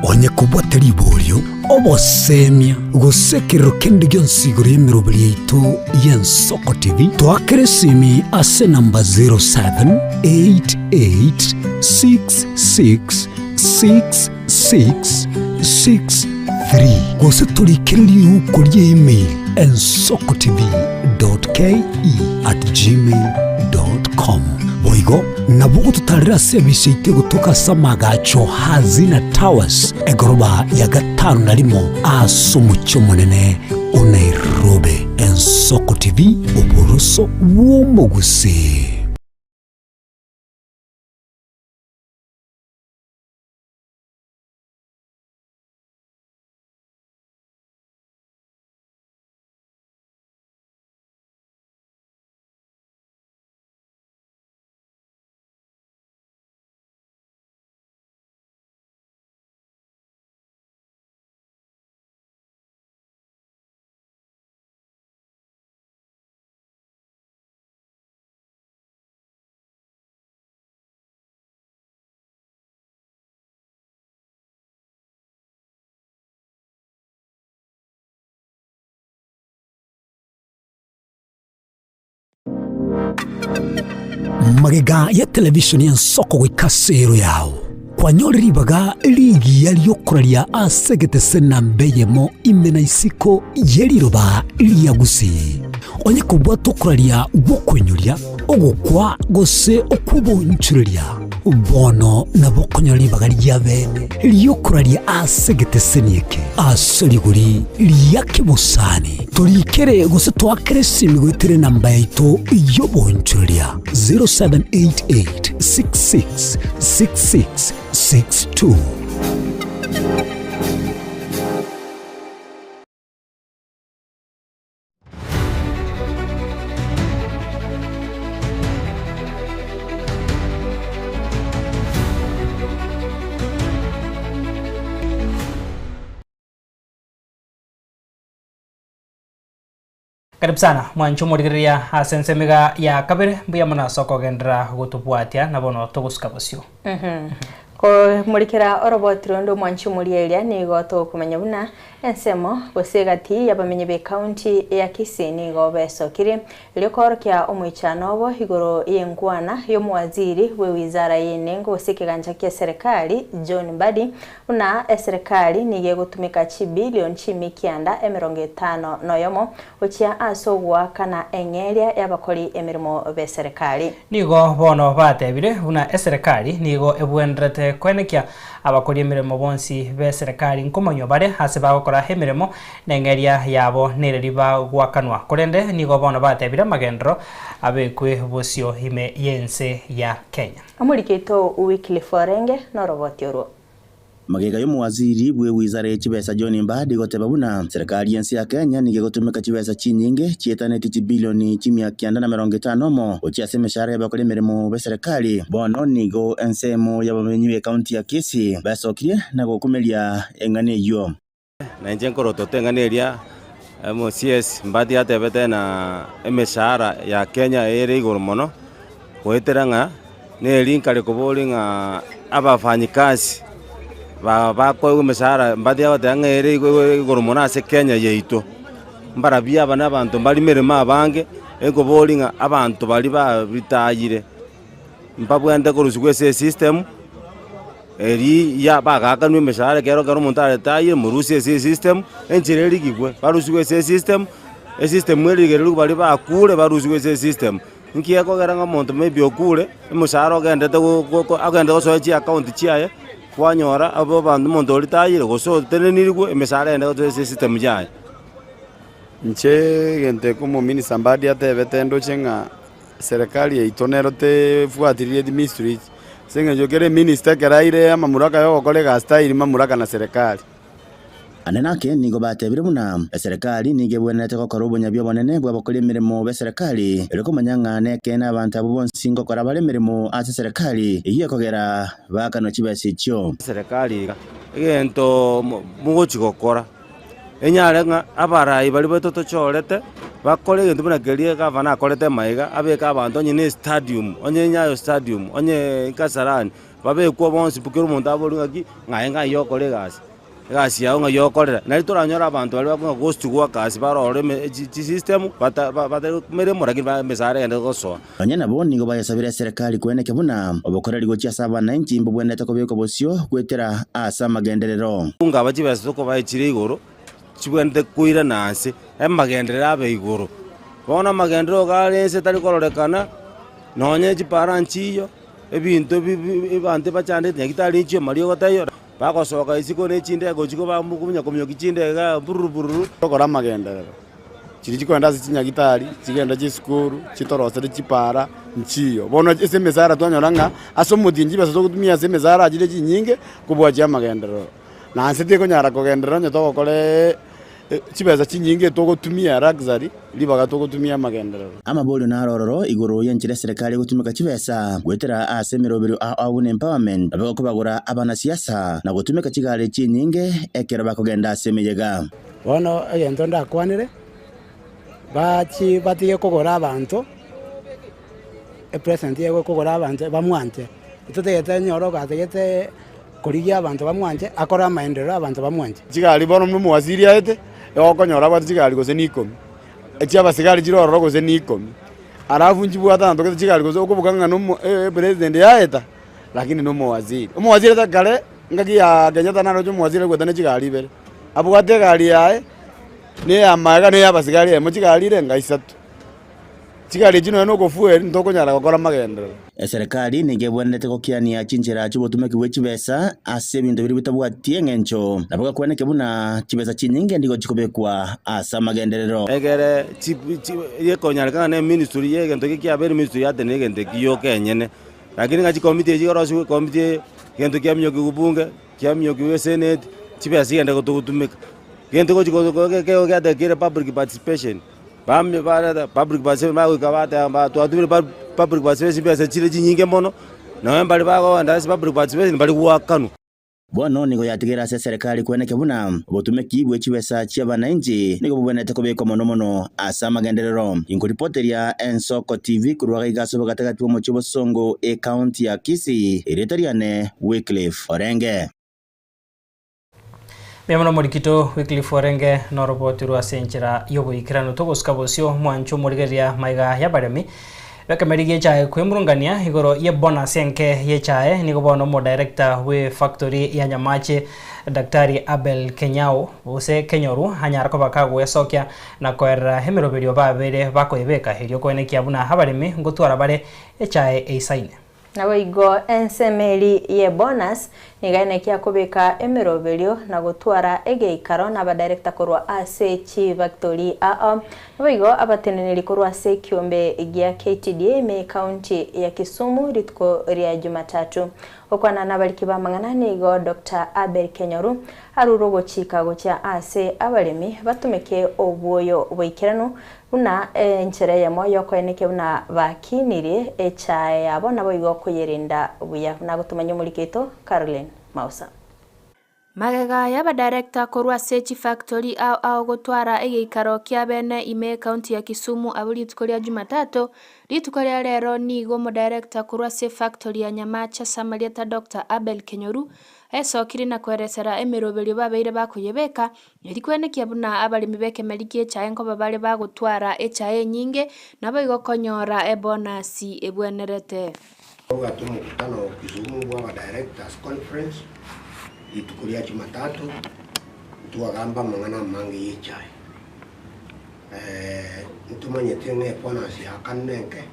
Onye kobwate riborio, obosemia, gose ekerero kende gionsi igoro y'emeroberi yaito y'Ensoko TV, toakere esimi ase enamba 0788666663 gose torikere riuko ria email ensokotv.ke@gmail.com. Boigo nabo ogototarera ase ebise yaito egotoka ase amagacho Hazina Towers, egoroba ya gatano na rimo ase omochie omonene o Nairobi. Ensoko TV, oboroso bw'omogusii. Magega ya televisheni y'ensoko goika ase ero yao, kwanyore ribaga rigiya ri'okoraria ase egetese namba eyemo ime na isiko ye riroba ria Gusii. Onye kobwata okoraria gw'okoinyoria, ogokwa gose okw'obonchoreria, bono nabo okonyora ribaga ria bene ri'okoraria ase egeteseni eke ase rigori ria kebosani. Torikere gose toakere esimi goetera enamba yaito y'obonchoreria 0788 66 66 62. Karibu sana mwanche omorigereria ase ensemo iga ya kabere mbuya mono ase okogenderera gotobwatia na bono togosuka bosio. Komorikera oroboti ronde omwanchi omoria eria nigo tokomanya buna ensemo gose egati y'abamenyi b'ecounty ya Kisii nigo besokirie erio koorokia omoichano obo igoro y'enkwana y'omowaziri bw'ewizara y'enengo gose ekegancha kia serikali John Mbadi buna eserekari nigo egotumeka chibilion chimikianda 51 gochia ase ogoakana eng'eria y'abakori emeremo b'eserekari. Nigo bono batebire buna eserekari nigo ebwenerete koenekia abakori emeremo bonsi b'eserekari nkomanywa bare ase bagokora emeremo, na eng'eria yabo nereri bagoakanwa. Korende nigo bono batebire amagenderero abekwe bosio ime y'ense ya Kenya. Omoriki oito Wycliffe Orenge noroboti orwo. Magega y'omowaziri bw'ewizara ye chibesa John Mbadi goteba buna serikali y'ense ya Kenya nigo egotumeka chibesa chinyinge chietaneti chibilioni chimia kianda na merongo etano omo gochia ase emeshahara y'abakori emeremo b'eserekari. Bono nigo ensemo y'abamenyi b'ekaunti ya Kisii besokirie na gokumeria eng'ana eyio. Na inche nkorotota eng'ana eria MCS Mbadi atebete na emeshahara ya Kenya ere igoro mono, goetera ng'a neri nkare koboria ng'a abafanyikazi ba bakoegwa emeshahara Mbadi agoteba ng'a ere igoro mono ase Kenya yaito. Mbarabwo aba na abanto mbare emeremo abange, nkoboria ng'a abanto baria baritayire mbabwenerete korusigwa ase esystem. Eria ya bagaakanwa emeshahara ekero ekero omonto aretaire morusie ase esystem, enchera erigigwe, barusigwe ase esystem, esystem erigererigwe baria bakure barusigwe ase esystem. Nki gekogera ng'a omonto maybe okure, omoshahara ogendete go go ogendete gosoa chiaccount chiaye, kwanyora abwo abanto omonto oritayire gose otenenirigwe, emeshahara eyende gosoa ase esystem yaye. Inche egento eke omominista Mbadi atebete ndoche ng'a Serikali yaito nero tefuatiririe ministry echi, ase eng'encho kera eminister ekero aire amamuraka ya ogokora egasi tairi mamuraka na serikali. Ande nake nigo batebire buna eserekari nigo ebwenerete gokora obonyabi obonene bw'abakori emeremo b'eserekari, erio komanya ng'a nekeene abanto abwo bonsi ngokora bare emeremo ase eserekari, eyio ekogera baakanwe chibesa echio. Eserekari iga egento mogochi gokora. Enyare ng'a abarai baria baito tochorete, bakore egento buna keria egavana akorete maiga, abeke abanto onye na estadium, onye Nyayo stadium, onye Kasarani, babekwe bonsi pi kera omonto aboriwe ng'aki, ng'a aye ng'ai okore egasi, egasi yago ng'ai okorera. Nari toranyore abanto baria bakong'a ghost workers barore eme chi chisystem, bata ba batari meremo lakini ba emesara egende gosoa. Nonya nabo nigo bayesabire eserekari koeneke buna obokoreri gochia ase abananchi mbobwenerete kobekwa bosio goetera ase amagenderero. Ngaba chibesa tokobae chire igoro, chibwenerete koirana ase amagenderero abe igoro. Bono amagenderero iga are ense tari kororekana, nonye chipara nchiyo, ebinto bi bi abanto bachandete nyagetari nchiyo mariogo taiyo, bagosoka isiko ne chindege gochia konya kominyokia chindege igaa bururu bururu. Tokore amagenderero. Chiria chikogenda ase chinyagitari, chigende chisukuru, chitorosere chipara, nchiyo. Bono ase emesara twanyora ng'a ase omotienyi chibesa togotumia ase emesara chire chinyinge kobua chi'amagenderero. Na nse tekonyara kogenderera onye togokora chibesa chinyinge togotumia luxury ribaga togotumia amagenderero. Amaborio naro ororo igoro y'enchera eserekari egotumeka chibesa goetera ase emeroberio ao ao buna empowerment, nabo egokobagora abanasiasa na gotumeka chigari chinyinge ekero bakogenda ase emeyega. Bono egento ndakwanere, bachie batige kogora abanto, epresident eye ekogora abanto bamwanche, totagete nyore ogatagete korigia abanto bamwanche, akore amaenderero abanto bamwanche. Chigari bono buna omowaziri aete, igo okonyora abwate chigari gose na ikomi, echia abasigari chire ororo gose na ikomi. Alafu nchibwate abanto gete chigari gose okoboka ng'a nomo epresident yaeta, lakini na omowaziri. Omowaziri ase kare, engaki ya Kenyatta naroche omowaziri agoeta ne chigari ibere, abwate egari yaye, na eya amaega na eya abasigari eyemo chigari ere enga isato. Chigari echio nonya na okofuel ntokonyara gokora amagenderero. Eserekari nigo ebwenerete gokiania chinchera chi'obotumeki bwe chibesa ase ebinto biria bitabwati eng'encho, nabo gakweneke buna chibesa chinyinge nigo chikobekwa ase amagenderero. Egere gekonyarekana na eministry ya egento eke kiabeire eministry yatenena egento eki gioka enyene. Lakini ng'a chikomiti echi chikorosiwa ekomiti eye, egento kiaminyokiwa bunge, kiaminyokiwa eseneti, chibesa chigende gotogotumeka. Egento gochi gocha public participation. Bamia bareta public participation bagoika bateba mba twatumire public participation chibesa chire chinyinge mono, nonye mbari bagogenda ase public participation mbari goakanwa. Bono nigo yatigere ase eserekari kweneke buna obotumeki bwe chibesa chi'abanainchi nigo bobwenerete kobekwa mono mono ase amagenderero. Inkoripoteria Ensoko TV korwa gaiga ase obogatagati bw'omochie o Bosongo, ecounty ya Kisii, erieta riane Wycliffe Orenge. Mbuya mono omorikito Wycliffe orenge noroboti rwa ase enchera y'oboikeranu. Togosuka bosio mwanche omorigereria maiga y'abaremi b'ekemeri gi'echae kwemurungania igoro y'ebonus enke y'echae. Nigo bono omodirector bw'efactory ya Nyamache Daktari Abel Kenyau gose Kenyoru anyare koba kagwesokia na koerera emeroberio babeire bakoyebeka erio koenekia buna abaremi ngotwara bare echae eisaine. Naboigo ensemo eri ye bonus nigo aenekia kobeka emeroberio na gotwara egeikaro na abadirector korwa ase chifactori ao. Naboigo abateneneri korwa ase ekiombe gia KTDA ime ekaunti ya Kisumu rituko ria Jumatatu. Gokwana nabariki b'amang'ana nigo Doctor Abel Kenyoru arure ogochika gochia ase abaremi batumeke obwoyo boikeranu Buna enchera eyemo y'okoenekia buna bakinirie echae yabo naboigo koyerinda buya. Buna gotomanya omoriki oito Caroline Mausa. Magega y'abadirector korwa ase chifactori ao ao gotwara egeikaro kia bene ime ekaunti ya Kisumu abwo rituko ria Jumatatu, rituko ria rero nigo omodirector korwa ase efactori ya Nyamache ase amarieta Doctor Abel Kenyoru aesokire na koeresera emeroberio babeire bakoyebeka Erio kwenekia buna abaremi b'ekemeri gi'echae nkoba bare bagotwara echae enyinge, naboigo konyora ebonasi ebwenerete. Tobwate omokutano o Kisumu bwa aba Directors Conference rituko ria Jumatatu, ntwagamba amang'ana amange y'echae. Ntomanyete ng'a ebonus ya kane nenke,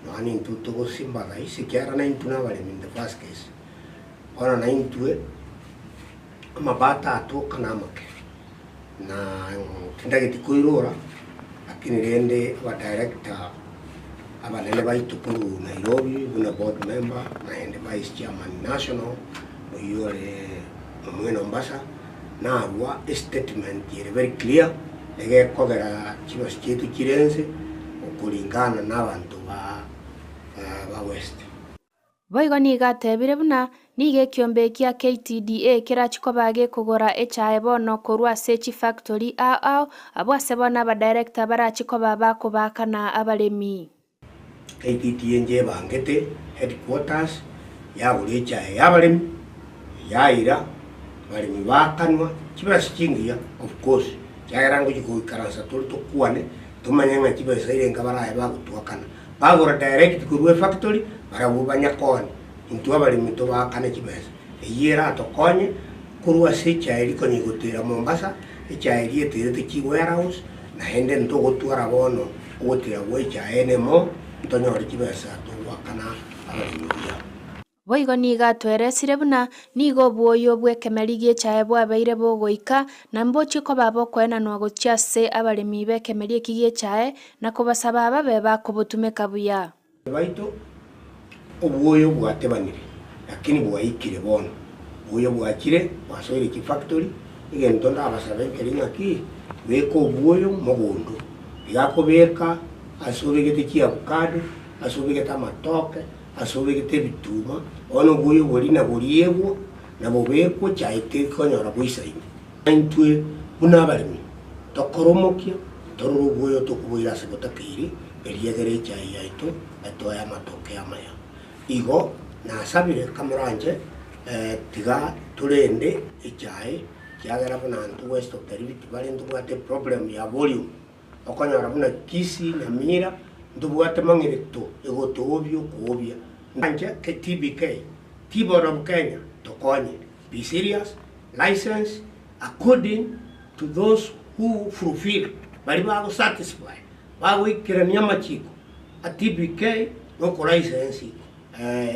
nonya nintwe togosympathize ekiagera naintwe na abaremi in the first case. Bono naintwe. Amabato atoka namake, na tindageti koirora, lakini rende abadirector abanene baito korwa Nairobi buna board member naende vice chairman national oyio ore Omwene Ombasa, narwa estatement ere very clear egekogera chibesa chiaito chire inse okoringana na abanto ba ba west. Boigo nigo atebire buna nigo ekiombe gia KTDA kerachie koba gekogora echae bono korwa ase chifactori ao ao abwo ase bono abadirector barachie koba bakobaakana abaremi. KTDA inche ebangete headquarters yagora echae y'abaremi yaira abaremi baakanwa chibesa chingiya of course ekiagera ngochia goikaransa tore tokwane tomanye ng'a chibesa erenga baraye bagotwakana. Bagora direct korwa efactory barabwo banyakone, intwe abaremi tobaakane chibesa. Eyio eratokonye korwa ase echae rikonya igotera Mombasa, echae eria eterete chi warehouse, naende ntogotwara bono ogotera gwa echae ene mo, ntonyore chibesa togoakana abaremi buya. Boigo nigo atweresire buna nigo obwoyo bw'ekemeri gi'echae bwabeire bogoika, na mbochie koba bokoenanwa gochia ase abaremi b'ekemeri eki gi'echae, na kobasaba babe bakobotumeka buya. Baito, obwoyo bwatebanire, lakini bwaikire bono. Obwoyo bwachire, bwasoire chifactory, egento ndabasabe nkeri ng'aki, beka obwoyo mogondo, iga akobeka ase obegete chiavocado, ase obegete amatoke, Ase obegete ebituma, bono oboyo boria naboriegwe, na bobekwe chaye tekonyora boisaine. Intwe buna abaremi tokore omokia, torore oboyo tokoboira ase botakeire, erio egere echaye yaito etoe amatoke amaya. Igo nasabire kamoranche, tiga torende echaye, ekiagera buna intwe West of the Rift Valley ntobwate eproblem ya volume. Okonyora buna Kisii, Nyamira, Ntobwate mang'ereto egotoobia okoobia. Ndanche TBK, Tea Board of Kenya, tokonye. Be serious, license according to those who fulfill, baria bago satisfy, bagoikerania amachiko a TBK na okolicense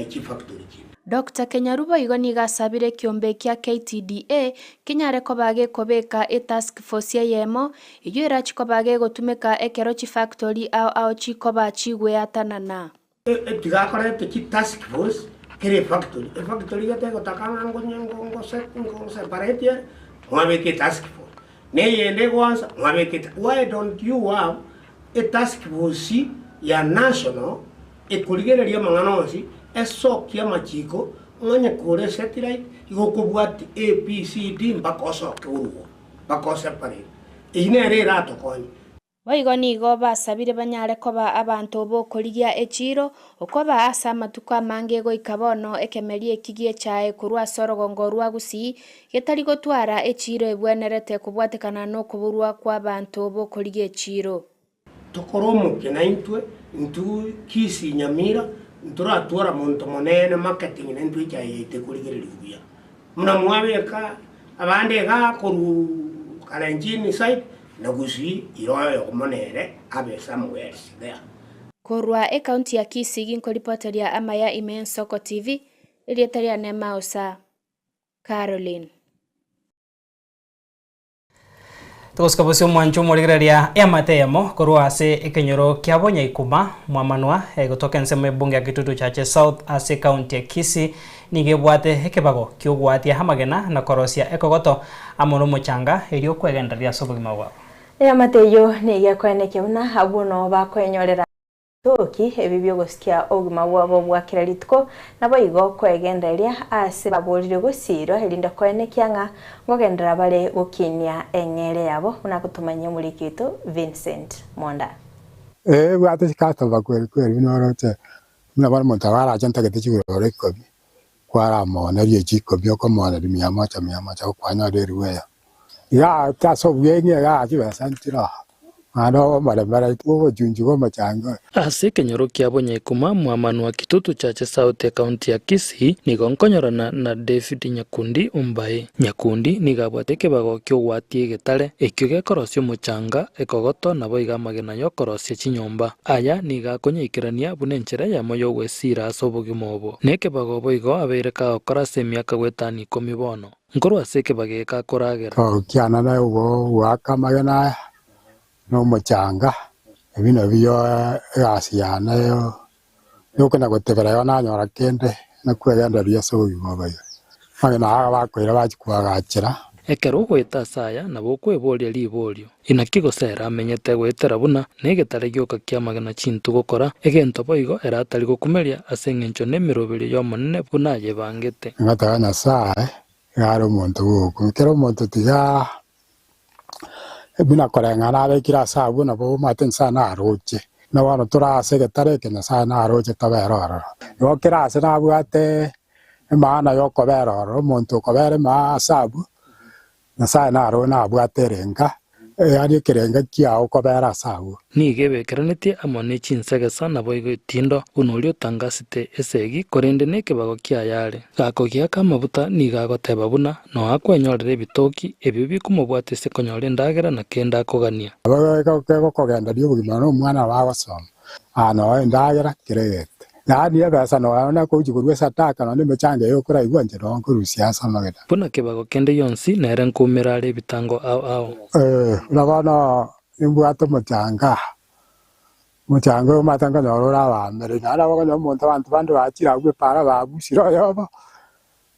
chifactory chinde. Doctor Kenyaru boigo nigo asabire ekiombe kia KTDA kenyare koba gekobeka etask force eyemo eyio erachi koba gegotumeka ekero chifactory ao ao chikoba chigweatanana. Tiga akorete chi task force kera efactory, efactory iga tegotaka ng'a ngo separate ere, mwabeka etask force. Na eyende egoansa mwabeka eta why don't you have a task force ya national ekorigereria amang'ana onsi, esokie amachiko, onye kore satellite igo okobwati A, B, C, D mpaka osoke orwo, mpaka oseparate. Eyio nere eratokonye. Boigo nigo basabire banyare koba abanto b'okorigia echiiro, okoba ase amatuko amange goika bono ekemeri eki gi'echae korwa ase orogongo rwa Gusii getari gotwara echiiro ebwenerete kobwatekana nokoborwa kw'abanto b'okorigia echiiro. Tokore omokia naintwe, intwe Kisii Nyamira, ntoratwara monto monene marketing naintwe echae yaito ekorigereria buya. Buna mwabeka abande igaa korwa Kalenjin side na Gusii ira oyomo nere abe somewhere else there. Korwa ekaunti ya Kisii ginkoripoteria amaya ime Ensoko TV, erieta riane Mausa Caroline. Togosika bosio omwancho omorigereria eamate eyemo korwa ase ekenyoro kia Bonyaikuma, Mwamanwa, egotoka ensemo y'ebunge ya Kitutu Chache South ase ekaunti ya Kisii, nigo ebwate ekebago ki'ogoatia amagena na korosia ekogoto amo nomochanga erio kwegendereria ase obogima bwabo. Eamate eyio nigo ekoenekia buna abwo noo bakoenyorera. Toki ebi bi'ogosikia obogima bwabo bwa kera rituko, naboigo kwegendereria aase baborire gosiirwa, erinde koenekia ng'a nkogenderera bare gokinia eng'eria yabo, buna agotomanyia omoriki oito Vincent Monda. Ee, bwate chikastomba kweri kweri buna oroche, buna bono omonto aba arache ntagete chiguroro ikomi, kwaramooneria echi ikomi okomooneria mia moja mia moja gokwanyora eribu eyemo. Igaa ase obuya igaa chibesa nchire oo, naende omoremere bw'obochunchu bw'omochango oyo. Ase ekenyoro kia Bonyaikuma, Mwamanwa, Kitutu Chache South, Ekaunti ya Kisii, nigo nkonyorana na David Nyakundi Ombae. Nyakundi nigo abwate ekebago ki'ogwatia egetare, ekio gekorosia omochanga, ekogoto, naboigo amagena y'okorosia chinyomba. Aya nigo akonyaikerania buna enchera eyemo y'ogwesiira ase obogima obo. Nekebago boigo abeire kagokora ase emiaka goetania ikomi bono. Nkorwa ase ekebago eke akoragera. Okiana naye goaka amagena aya na omochanga, ebi nabio egasi yane yokona gotebera igo nanyora kende nakwegendereria ase obogima obo iga. Amagena aya bakoira bachia koagachera. Ekero ogoeta ase aya nabo okweboria riborio, Inaki gose ere amenyete goetera buna negetare gioka ki'amagena chintu gokora egento boigo ere atari gokumeria ase engencho nemeroberio y'Omonene buna ayebangete. Ngateba Nyasae iga are omonto bw'ogokumia, kera omonto tiga buna koreng'ana abekire ase abwo nabo omanyete Nyasae naroche. Buna bono tore ase egetare eke Nyasae naroche tobere ororo. Igo kera ase nabwate emaana yokobera ororo, omonto okobera emaa ase abwo, Nyasae naro nabwate erenga, yaani ekerenga kiao kobera ase agwo. Nigo ebekeranetie amo ne chinsegesa naboigo etindo, buna oria otangasete esegi, korende nekebago kiaye are. Gakogiaka amabuta nigo agoteba buna noa akwenyorera ebitoki, ebio bikomobwata ase konyora endagera na kende akogania. Nabo kegokogenderia obogima na omwana nabo agosoma, aa noo endagera kera egete. Yaani ebesa nonya nakochia korua esadaka nonya emechango eye okoraigwa inche noo nkorusia ase amagena. Buna kebago kende gionsi nere nkoumera are ebitango ao ao. Ee, buna bono nimbwate omochanga, omochanga oyo omanyete nkonyora ore abaamereri, naende nabo okonyora omonto abanto bande bachire abwo epaara babusire oyomo,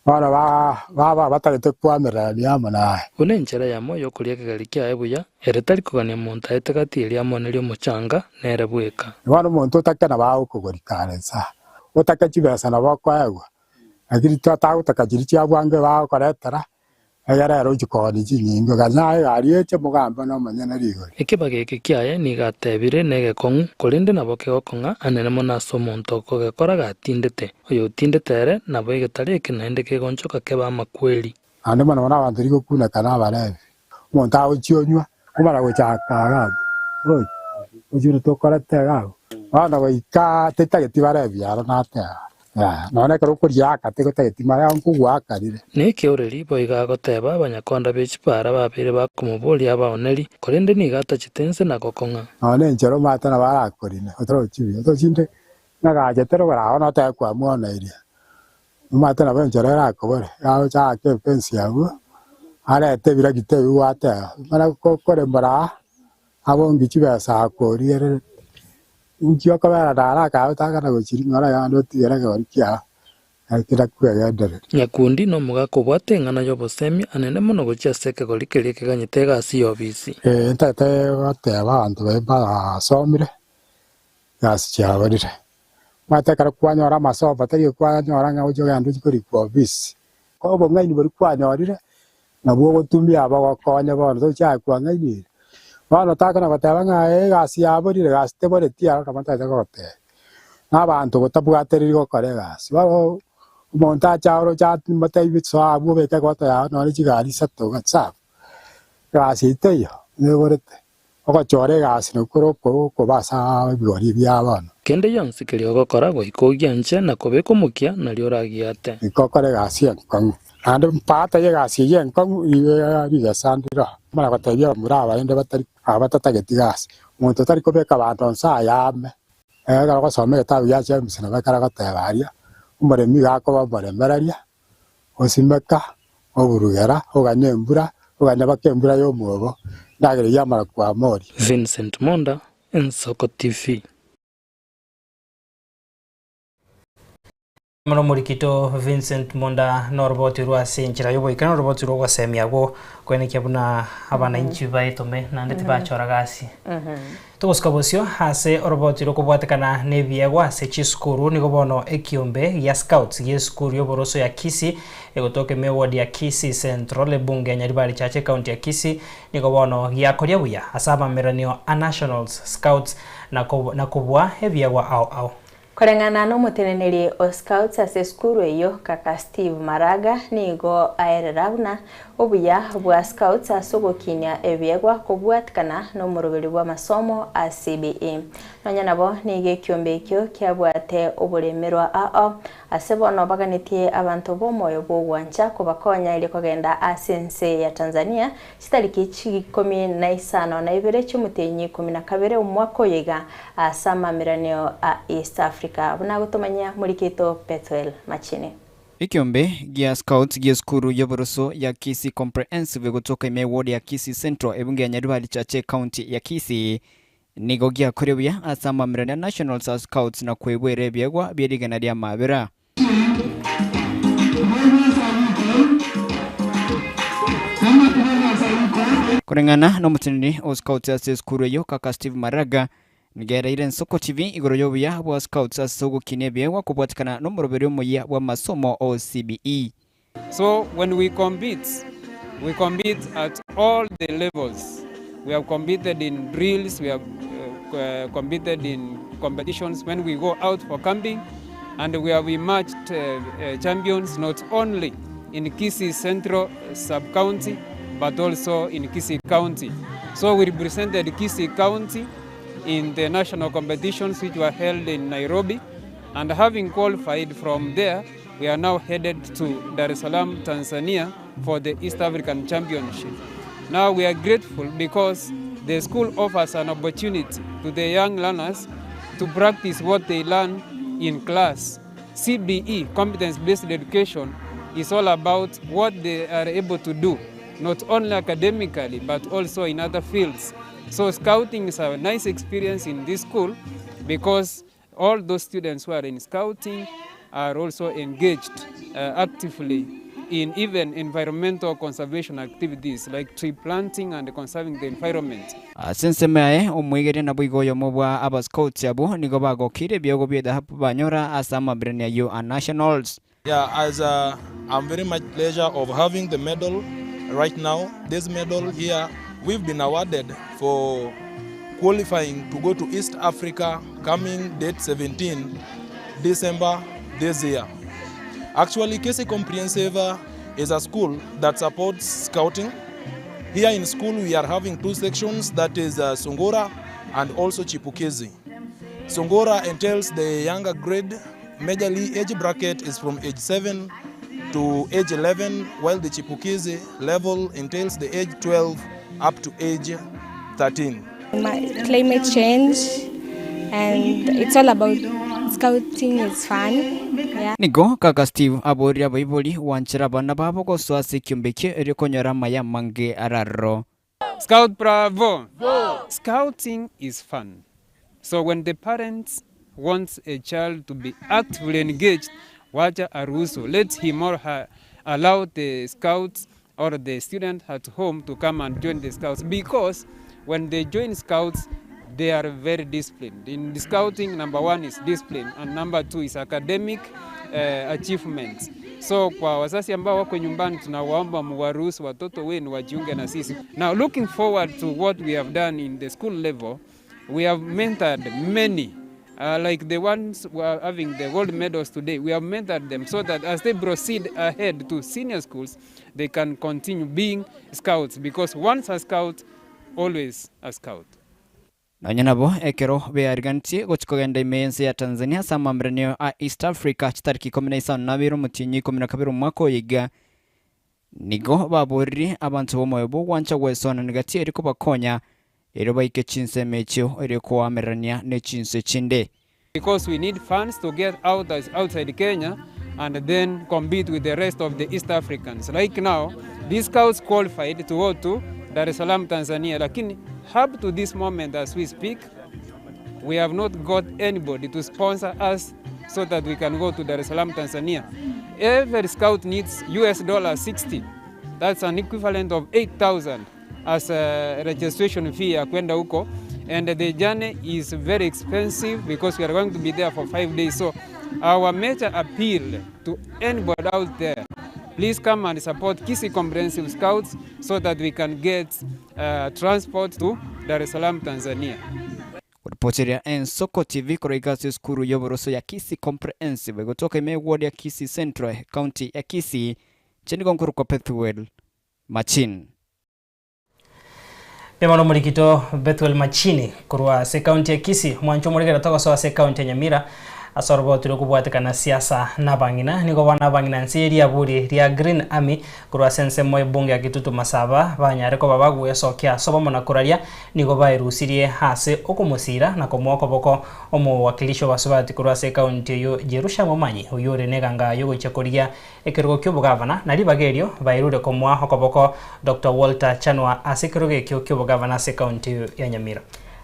Bono baba batagete koamererania amo naye. Buna enchera eyemo y'okoria ekegeri kiaye buya, ere tari kogania monto aete gati eria amonerie omochanga, nere bweka. Bono omonto otake nabo agokogorika are inse, otake chibesa nabo okoegwa, lakini tagotaka chiria chia bwango bagokoretera, Egere ere ochie koonia chinyingo, ganya aye egari eche mogambe nomonyene rigori. Ekebago eke kiaye nigo atebire negekong'u, korende nabo kegokong'a anene mono ase omonto okogekora gatindete. Oyotindete ere nabo egetare eke naende kegonchoka kebe amakweri. Naende mono mono abanto rigokuneka nabarebi, omonto agochia onywa, omana gochaka iga abwo, oroche, ochire tokorete iga abwo. Bono goika tetageti bare ebiaro nateba, yaya, nonya ekero okoriaka tegotageti mara nkogoaka rire. Nekeoreri boigo agoteba abanyakonda be chipara babeire bakomoboria abaoneri, korende nigo atachete inse na gokong'a. Nonya enchera omanyete nabo arakorine, otorochi buya. Otorochi inde ng'agachete rogoro agwo notebe kwamwoneirie. Omanyete nabo enchera erakobore, agocha aake efence abwo, arete ebiragita ebio gwateba, mana korembora aa, abongi chibesa akorigerereti. Inki okobera naro akagotakana gochiria ng'a ore yande otigere ekegori kiao, naki nakwegendereria. Nyakundi nomogaka obwate eng'ana y'obosemia anene mono gochia ase ekegori keria keganyete egasi y'obisi. Ee, ntagete goteba abanto baria basomire, egasi chiaborire. Omanyete ekero kwanyora amasomo tari kwanyora ng'a oche ogende ochie korikwa ofisi. Obong'aini boria kwanyorire, nabwo ogotumia bogokonye bono tochake kwang'ainire. Bono takona goteba ng'a egasi yaborire egasi teboreti aro nabo ntagete gogotebia. Na abanto gotabwatereri gokora egasi, bono omonto ache oroche motebi soa abwo obeke egoto yao nonye chigari isato iga sawa, egasi eyio teiyo neborete. Ogochora egasi nakwo kore okoba ase ebigori bia bono. Kende gionsi keria ogokora goika ogianche na kobeka omokia, nario oragiate. Goika okore egasi enkong'u. Naende mpata y'egasi eyio enkong'u nigo rigesa ndire oo. Omana gotebia abamura abarende batari aba batatageti gasi, omonto otari kobeka abanto nse ayame. Ekero ogosoma egetabu gia James nabo ekero agoteba aria, omoremi iga akoba omoremereria, Osimeka, oburugera, oganya embura, oganya baka embura y'omwobo, endagera eyio yamara kwama orie. Vincent Monda, Ensoko TV. Mono omorikito Vincent Monda noroboti rwa ase enchera y'oboikeranu oroboti rw'ogosemia abwo koenekia buna abananchi baetome naende tibachora gasi. Togosuka bosio ase oroboti rokobwatekana nebiegwa ase chisukuru nigo bono ekiombe gia Scouts gi'esukuru y'oboroso ya Kisii egotoka ime eward ya Kisii Central ebunge ya Nyaribari Chache ecounty ya Kisii nigo bono giakoria buya ase amameranio a Nationals Scouts na kobua ebiegwa ao ao. Koreng'ana nomoteneneri o Scouts ase esukuru eyio, Kaka Steve Maraga, nigo aerera buna obuya bwa Scouts ase ogokinia ebiegwa kobwatikana nomoroberi bw'amasomo a CBE. Nonya nabo nigo ekiombe ekio kiabwate oboremerwa ao ase bono baganetie abanto b'omoyo bw'ogwancha kobakonya erio kogenda ase ense ya Tanzania Chitariki chikomi na isano na ibere chi'omotienyi ikomi na kabere omwaka oyo iga, ase amaamiranio a East Africa, buna agotomanyia morikito Bethuel Machini. Ekiombe gia Scouts gi'esukuru y'oboroso ya Kisii Comprehensive egotoka ime eward ya Kisii Central ebunge ya Nyaribari Chache ecounty ya Kisii nigo giakoria buya ase amaamiranio a Nationals a Scouts na koebwera ebiegwa bie rigena ri'amaabera. Koreng'ana nomoteneneri o Scouts ase esukuru eyio Kaka Steve Maraga, nigo ereire Nsoko TV igoro y'obuya bwa Scouts ase ogokinia ebiegwa kobwatekana nomoroberi omoyia bw'amasomo o CBE. So when we compete, we compete at all the levels. We have competed in drills, we have uh, competed in competitions when we go out for camping, and we have emerged uh, uh, champions not only in Kisii Central Sub-County, but also in Kisii County. So we represented Kisii County in the national competitions which were held in Nairobi, and having qualified from there, We are now headed to Dar es Salaam, Tanzania for the East African Championship. Now we are grateful because the school offers an opportunity to the young learners to practice what they learn in class. CBE, competence-based education, is all about what they are able to do, not only academically, but also in other fields. So scouting is a nice experience in this school because All those students who are in scouting are also engaged uh, actively in even environmental conservation activities like tree planting and conserving the environment. Ase ensemo yaye omoigeria naboigo oyomo bwa Abascouts abwo nigo bagokeire ebiogo bi'edhahabu banyora ase amabirani ayio a Nationals. Yeah, as uh, I'm very much pleasure of having the medal right now. This medal here, we've been awarded for qualifying to go to East Africa coming date 17 December this year. Actually, Kisii Comprehensive uh, is a school that supports scouting. Here in school, we are having two sections, that is uh, Sungura and also Chipukizi. Sungura entails the younger grade, majorly age bracket is from age 7 to age 11, while the Chipukizi level entails the age 12 up to age 13. My climate change and it's all about scouting is fun. Yeah. Nigo kaka Steve aboria abaibori gwanchera abana babo gosoa ase ekiombe ekio erio konyora amaya amange araroro. Scout bravo! Scouting is fun. So when the parents wants a child to be actively engaged, wacha aruhusu, let him or her allow the scouts or the student at home to come and join the scouts because when they join scouts, they are very disciplined. In scouting, number one is discipline and number two is academic achievements. So kwa wazazi ambao wako nyumbani, tunawaomba muwaruhusu watoto wenu wajiunge na sisi. Now looking forward to what we have done in the school level, we have mentored many like the ones who are having the gold medals today, we have mentored them so that as they proceed ahead to senior schools, they can continue being scouts because once a scout, always a scout. Nonya nabo, ekero beariganetie gochia kogenda ime y'ense ya Tanzania ase amaamberanio a East Africa chitariki ikomi na isano na abere omotienyi o ikomi na kabere omwaka oyo iga, nigo baboririe abanto b'omoyo bw'ogwancha gwesoanania gati erio kobakonya erio baike chinsemo echio erio koamererania ne chinse chinde. Because we need funds to get out outside Kenya and then compete with the rest of the East Africans. Like now, these scouts qualified to go to Dar es Salaam, Tanzania. Lakini up to this moment as we speak, we have not got anybody to sponsor us so that we can go to Dar es Salaam, Tanzania. Every scout needs US dollar 60. That's an equivalent of 8,000 as a registration fee ya kwenda huko and the journey is very expensive because we are going to be there for 5 days. So our major appeal to anybody out there, please come and support Kisii Comprehensive Scouts so that we can get transport to Dar es Salaam, Tanzania. Koripoteria Ensoko TV korwa iga ase esukuru y'oboroso ya Kisii Comprehensive egotoka ime eward ya Kisii Central, County ya Kisii, inche nigo nkorokwa Bethuel Machin. Mbuya mono omorikito Bethuel Machini korwa ase ekaunti ya Kisii, omwancho omorikere togosoa ase ekaunti ya Nyamira ase oroboti rokobwatekana siasa na abang'ina. Nigo bono abang'ina nse ye riaburi ria Green Army korwa ase ensemo ebunge ya Kitutu Masaba banyare koba bagwesokia ase obomo na koraria nigo baerusirie ase okomosira na komoa okoboko omowakilishi obasubati korwa ase ekaunti eyio Jerusha Momanyi oyio ore neganga yogochia korigia Ekerogo ki'obogavana, na ribaga erio bairure komoa okoboko Doctor Walter Chanua ase ekerogo ekio ki'obogavana ase ekaunti ya Nyamira.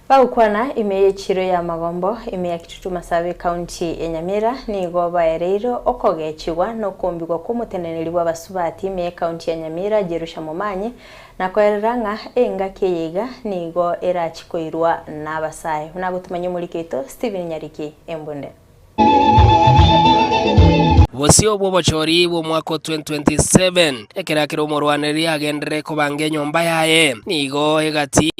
Bagokwana ime y'echiro ya Magombo, ime ya Kitutu Masaaba ekaunti ya Nyamira, nigo baereire okogechigwa na okombigwa kw'omoteneneri bw'abasubati ime y'ekaunti ya Nyamira Jerusha Momanyi, na koerera ng'a engaki eye iga nigo erachi koirwa n'abasae. Buna agotomanya omoriki oito Stephen Nyariki Embunde. Bosio bw'obochori bw'omwaka o 2027, ekero akera omorwanereri agenderere kobanga enyomba yaye, nigo egati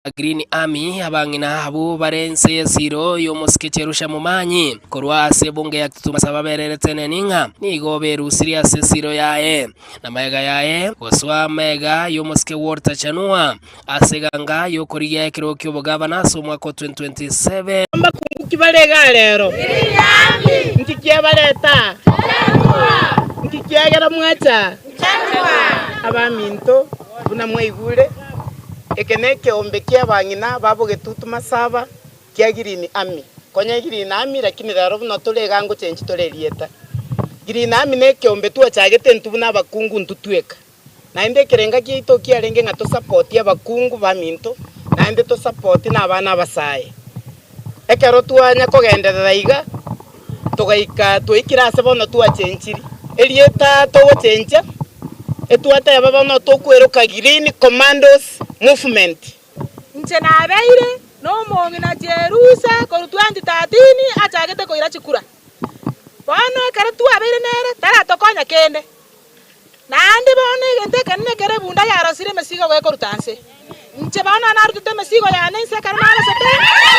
ya Green Army abang'ina abwo bare inse y'esiiro y'omosike Jerusha Momanyi korwa ase ebunge ya Kitutu Masaba bererete neni ng'a nigo berusirie ase esiiro yaye na magega yaye gosoa amega y'omosike Walter Chanua Ase eganga y'okorigia ekerogo ki'obogavana ase omwaka o 2027. Mbakungu ki bare igaa rero? Nki kiabareta? Nki kiagera mwacha? Abaminto, buna mwaigure, eke nekeombe ki'abang'ina ba bogetutu masaba kia Green Army. Konya Green Army lakini rero buna tore igaa ngochenchi tore erieta. Green Army nekeombe twachagete intwe buna abakungu intwe tweka. Naende ekerenga giaito kiarenge ng'a tosapotie abakungu baminto, naende tosapotie na abana abasae. Ekero twanya kogenderera iga, togaika twaikire ase bono twachenchiri. Erieta togochencha, etwateba bono tokweroka Green Commandos Movement. Inche nabeire nomong'ina Jerusa korwa 2013 achagete koira chikura. Bono ekero twabeire nere taratokonya kende. Naende bono egento ekenene ekero ebunda yarosire emesigo gekoruta nse. Inche bono narutete emesigo yane inse ekero narosete,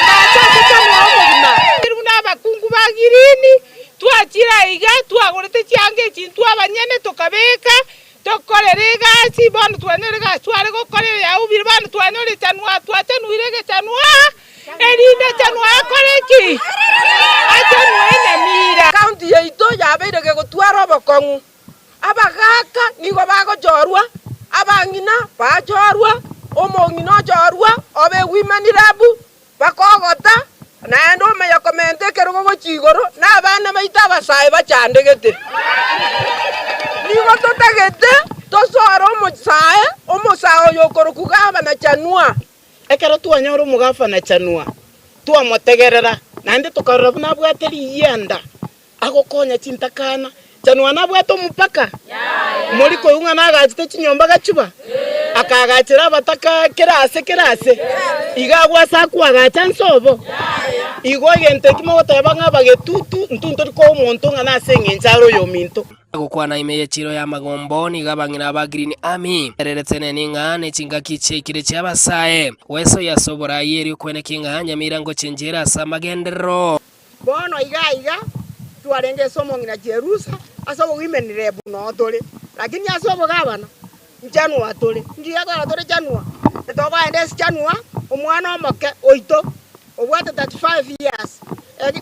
ngacha ase chanwa omogima. Buna abakungu ba Girini, twachire aiga, twagorete chianga echi intwe abanyene, tokabeka, tokorera egasi, bono twanyora egasi tware gokora eyaubire, bono twanyora echanwa, twachanwire egechanwa. Erinde Chanwa akore ki? Achanwe enyamira. County yaito yabeire gegotwara obokong'u. Abagaaka nigo bagochorwa, abang'ina bachorwa, omong'ina ochorwa, obe women rep, bakogota, naende omanya komenta ekerogo gochia igoro, na abana baito abasae bachandegete. Nigo totagete tosore omosae, omosae oyo okorokwa gavana Chanua. Ekero twanyora omogavana Chanua, twamotegerera, naende tokarora buna abwate riyianda agokonya chintakana. Chanua nabwate omopaka? Mori koigwa ng'a nagachete chinyomba gachuba? Akaagachera abataka kera ase kera ase. Iga agwo ase akoagacha nse obo. Igo egento eki mogoteba ng'a abagetutu, intwe ntori koa omonto ng'a nase eng'encho are oyominto. Gokwana ime y'echiro y'amagombo nigo abang'ina ba Green Army bererete neni ng'a nechingaki chiaikire chi'abasae gwesoyia ase oborai erio kweneki ng'a Nyamira ngochenchera ase amagenderero. Bono iga aiga twarenge ase omong'ina Jerusa, ase obowomen rep noo tore, lakini ase obogabana nchanua tore. Ngiya kora tore chanua, tokoenda ase chanua omwana omoke oito obwate 35 years,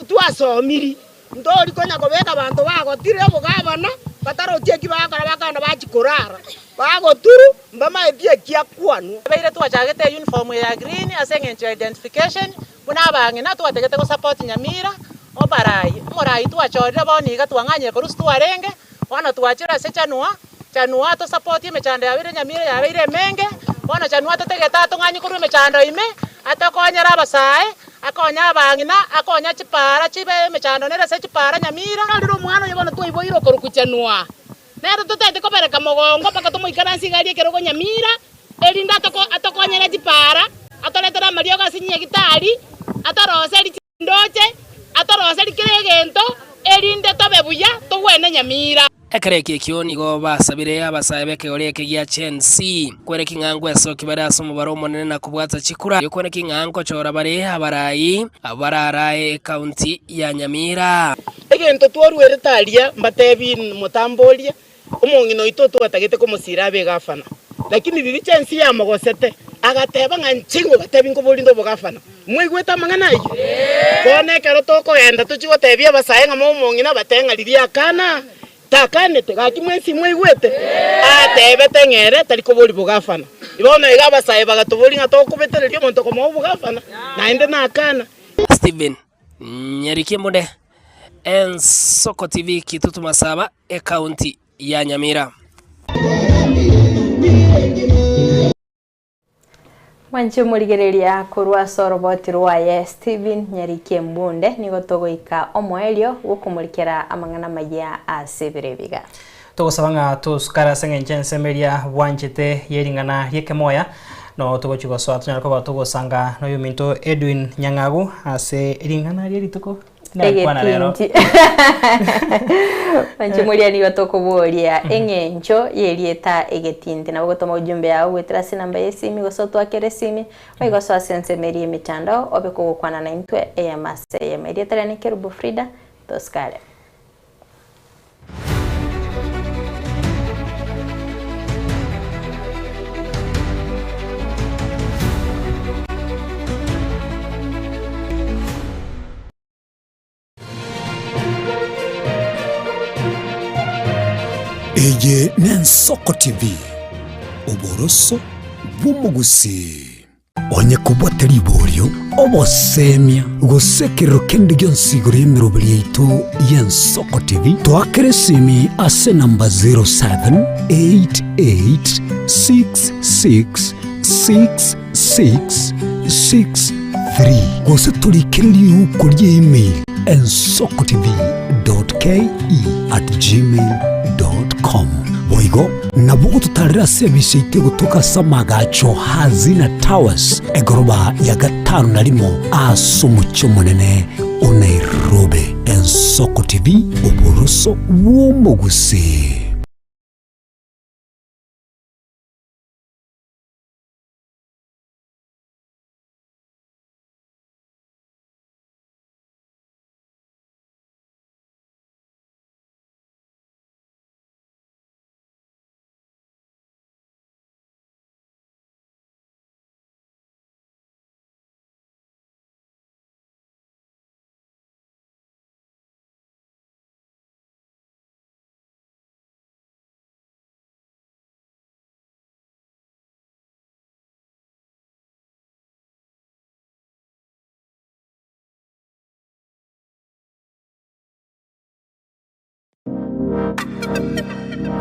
twasomiri, ntori konya kobeka abanto bagotire obogabana batarochi eki bagokora bakogenda bachia korara, bagoturu mbamaeti eki akwanwa. Ebeire twachagete euniform eye ya green ase eng'encho ya identification, Buna abang'ina twategete gosupport Nyamira, obarai, omorai twachorire bono iga twang'anyire korwa ase twarenge, bono twachire ase Chanua, Chanua atosapotie emechando yabeire Nyamira yabeire emenge, bono Chanua totegete atong'anyie korwa emechando ime, atokonyere abasae, akonye abang'ina, akonye chipara chibe emechando nere ase chipara Nyamira. Rero omwana oyo bono twaiboire okorokwa Chanua, nere totaete kobereka mogongo mpaka tomoikaransie iga aria ekerogo Nyamira, Erinde atokonyere chipara, atoretere amariogo ase chinyagitari, atoroserie chindooche, atoroserie kera egento, erinde tobe buya, togwene nyamira. Ekero ekio ekio nigo basabire abasae b'ekegori eke gia Gen Z kwereki ng'a ngwesokia bare ase omobaro omonene na kobwata chikura, erio kwereki ng'a nkochora bare abarai abwo bararae ekaunti ya Nyamira. Egento twaruerete aria, mbatebi motamborie, Omong'ina oito otwatagete komosiira abe egafana, lakini riria chensi yamogosete, agateba ng'a inche ngobatebie nkoborinde obogafana. Mwaigwete amang'ana ayio? Bono ekero tokogenda tochie gotebia abasae ng'a mobe omong'ina, batebe ng'a riria akana, takanete, gaki mwensi mwaigwete? Atebete ng'a ere tari koboria bogafana. Bono iga abasae bagatoboria ng'a tokobetereria omonto komoa obogafana, naende nakana. Stephen Nyarikembunde, Ensoko TV Kitutu Masaba, Ekaunti ya Nyamira. Mwanche omorigereria korwa ase oroboti rwaye Stephen Nyarikie Mbunde nigo togoika omoerio bw'okomorikera amang'ana amayia ase ebiro ebiga. Togosaba ng'a tosukare ase engencho y'ensemo eria bwanchete ye ring'ana ri'ekemoya, no togochia gosoa tonyare koba togosanga noyominto Edwin Nyang'agu ase ring'ana rie rituko Tinarikwana rero. Egetinti. Mwanche moria nigo tokoboria eng'encho y'erieta egetinti. Nabo ogotoma ujumbe yao goetera ase enamba y'esimi gose otwakere esimi, oigosoa ase ensemo eria y'emitandao obe kogokwana naintwe eyemo ase eyemo. Erieta riane Kerubo Frida, tosikare. Eye n'Ensoko TV, oboroso bw'omogusii. Onye kobwate riborio, obosemia, gose ekerero kende gionsi igoro y'emeroberi yaito y'Ensoko TV, toakere esimi ase enamba 0788666663 gose torikere riuko ria email ensokotv.ke@gmail.com. Boigo nabo ogototarera ase ebise yaito egotoka ase amagacho Hazina Towers, egoroba ya gatano na rimo ase omochie omonene o Nairobi. Ensoko TV, oboroso bw'omogusii.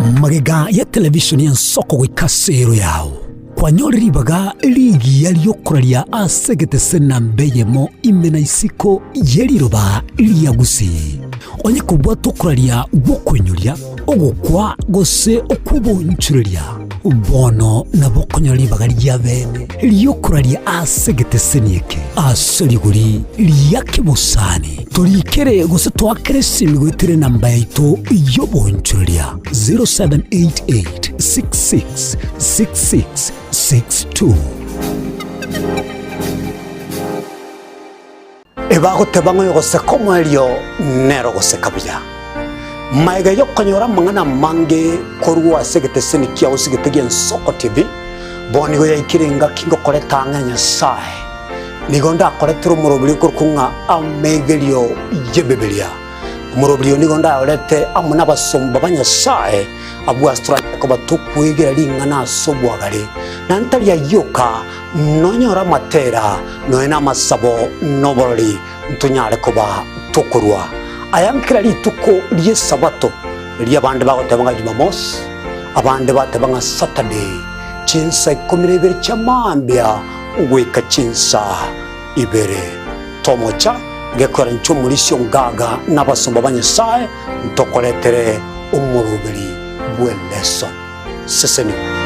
Magega ya televishoni y'ensoko goika ase ero yao, kwanyore ribaga rigiya ri'okoraria ase egetese namba eyemo ime na isiko ye riroba ria Gusii. Onye kobwata okoraria gw'okoinyoria, ogokwa gose okw'obonchoreria, bono nabo okonyora ribaga ria bene ri'okoraria ase egeteseni eke ase rigori ria kebosani. Torikere gose toakere esimi goetera enamba yaito y'obonchoreria 0788 66 66 62. Ebagoteba ng'a oyogoseka omoerio nere ogoseka buya. Magega y'okonyora amang'ana amange korwa ase egeteseni kiao osigete gi'Ensoko TV, bono nigo yaikire engaki ngokoreta ang'e Nyasae. Nigo ndakoretere omoroberi okorokwa ng'a Amegerio y'Ebibilia. Omoroberi oyo nigo ndayorete amo nabasomba ba Nyasae, abwo ase toranyare koba tokwegera ring'ana ase obwagare, na ntari ayio oka, Nonyore amatera, nonya namasabo, na oborori, ntonyare koba tokorua aya nkera rituko ri'Esabato, riria abande bagoteba ng'a Jumamosi, abande bateba ng'a Saturday, chinsa ikomi na ibere chia mambia goika chinsa ibere. Tomocha gekoera inche omorisia ongaga na abasomba ba Nyasae, ntokoretere omoroberi bw'eleso. Sesenigwa.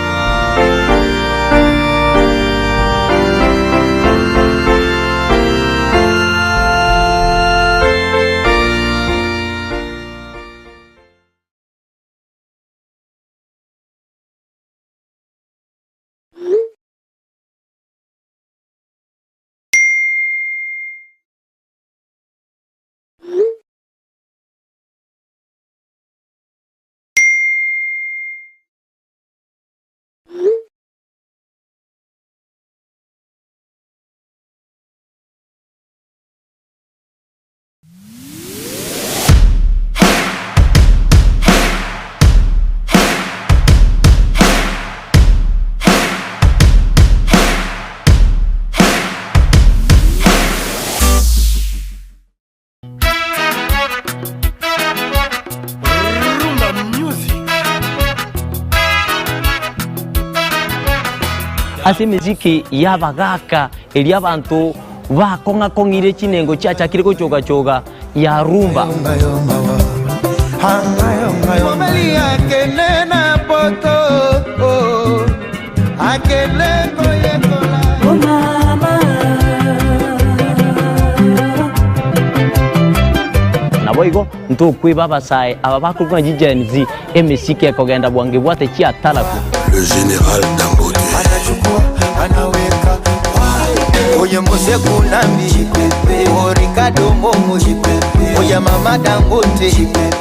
Rumba music. Ase emesiki y'abagaaka eria abanto bakong'a-kong'ire chinengo chiachakire gochoga-choga ya rumba. Mobali akende na poto oh, akende koyekola. Oh mama. Naboigo ntokweba abasae aba bakorokwa ng'a Gen Z, emesiki ekogenda bwango ebwate chiataraku. Le général Dangote. Anachukua, anaweka Oye Mose Kunambi, o Ricardo Momo, oye Mama Dangote.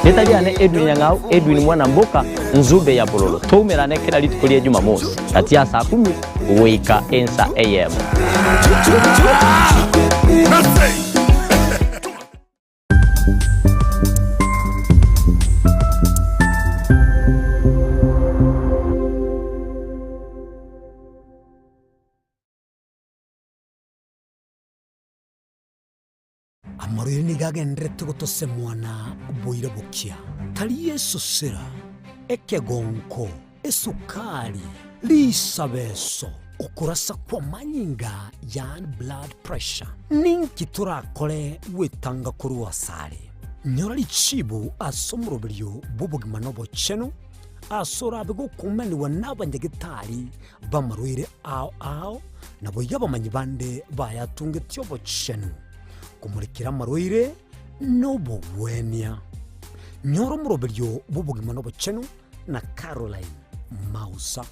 Rieta riane Edwin Nyang'au, Edwin Mwana Mboka, Nzube ya Bololo. Toumerane kera rituko ria Jumamosi, gati ya saa kumi goika ensa eyemo. Amarwaire nigo agendererete gotosemwana boira bokia, tari esosera, ekegonko, esukari, risabeso, okorasa kw'amanyinga yaani blood pressure. Ninki torakore gwetanga korwa asare? Nyora richibu ase omoroberio bw'obogima na obochenu, ase orabe gokumanigwa n'abanyagetari b'amarwaire ao ao, naboigo abamanyi bande bayatungetie obochenu, komorekera amarwaire na obogwenia. Nyora omoroberio bw'obogima na obochenu na Caroline Mausa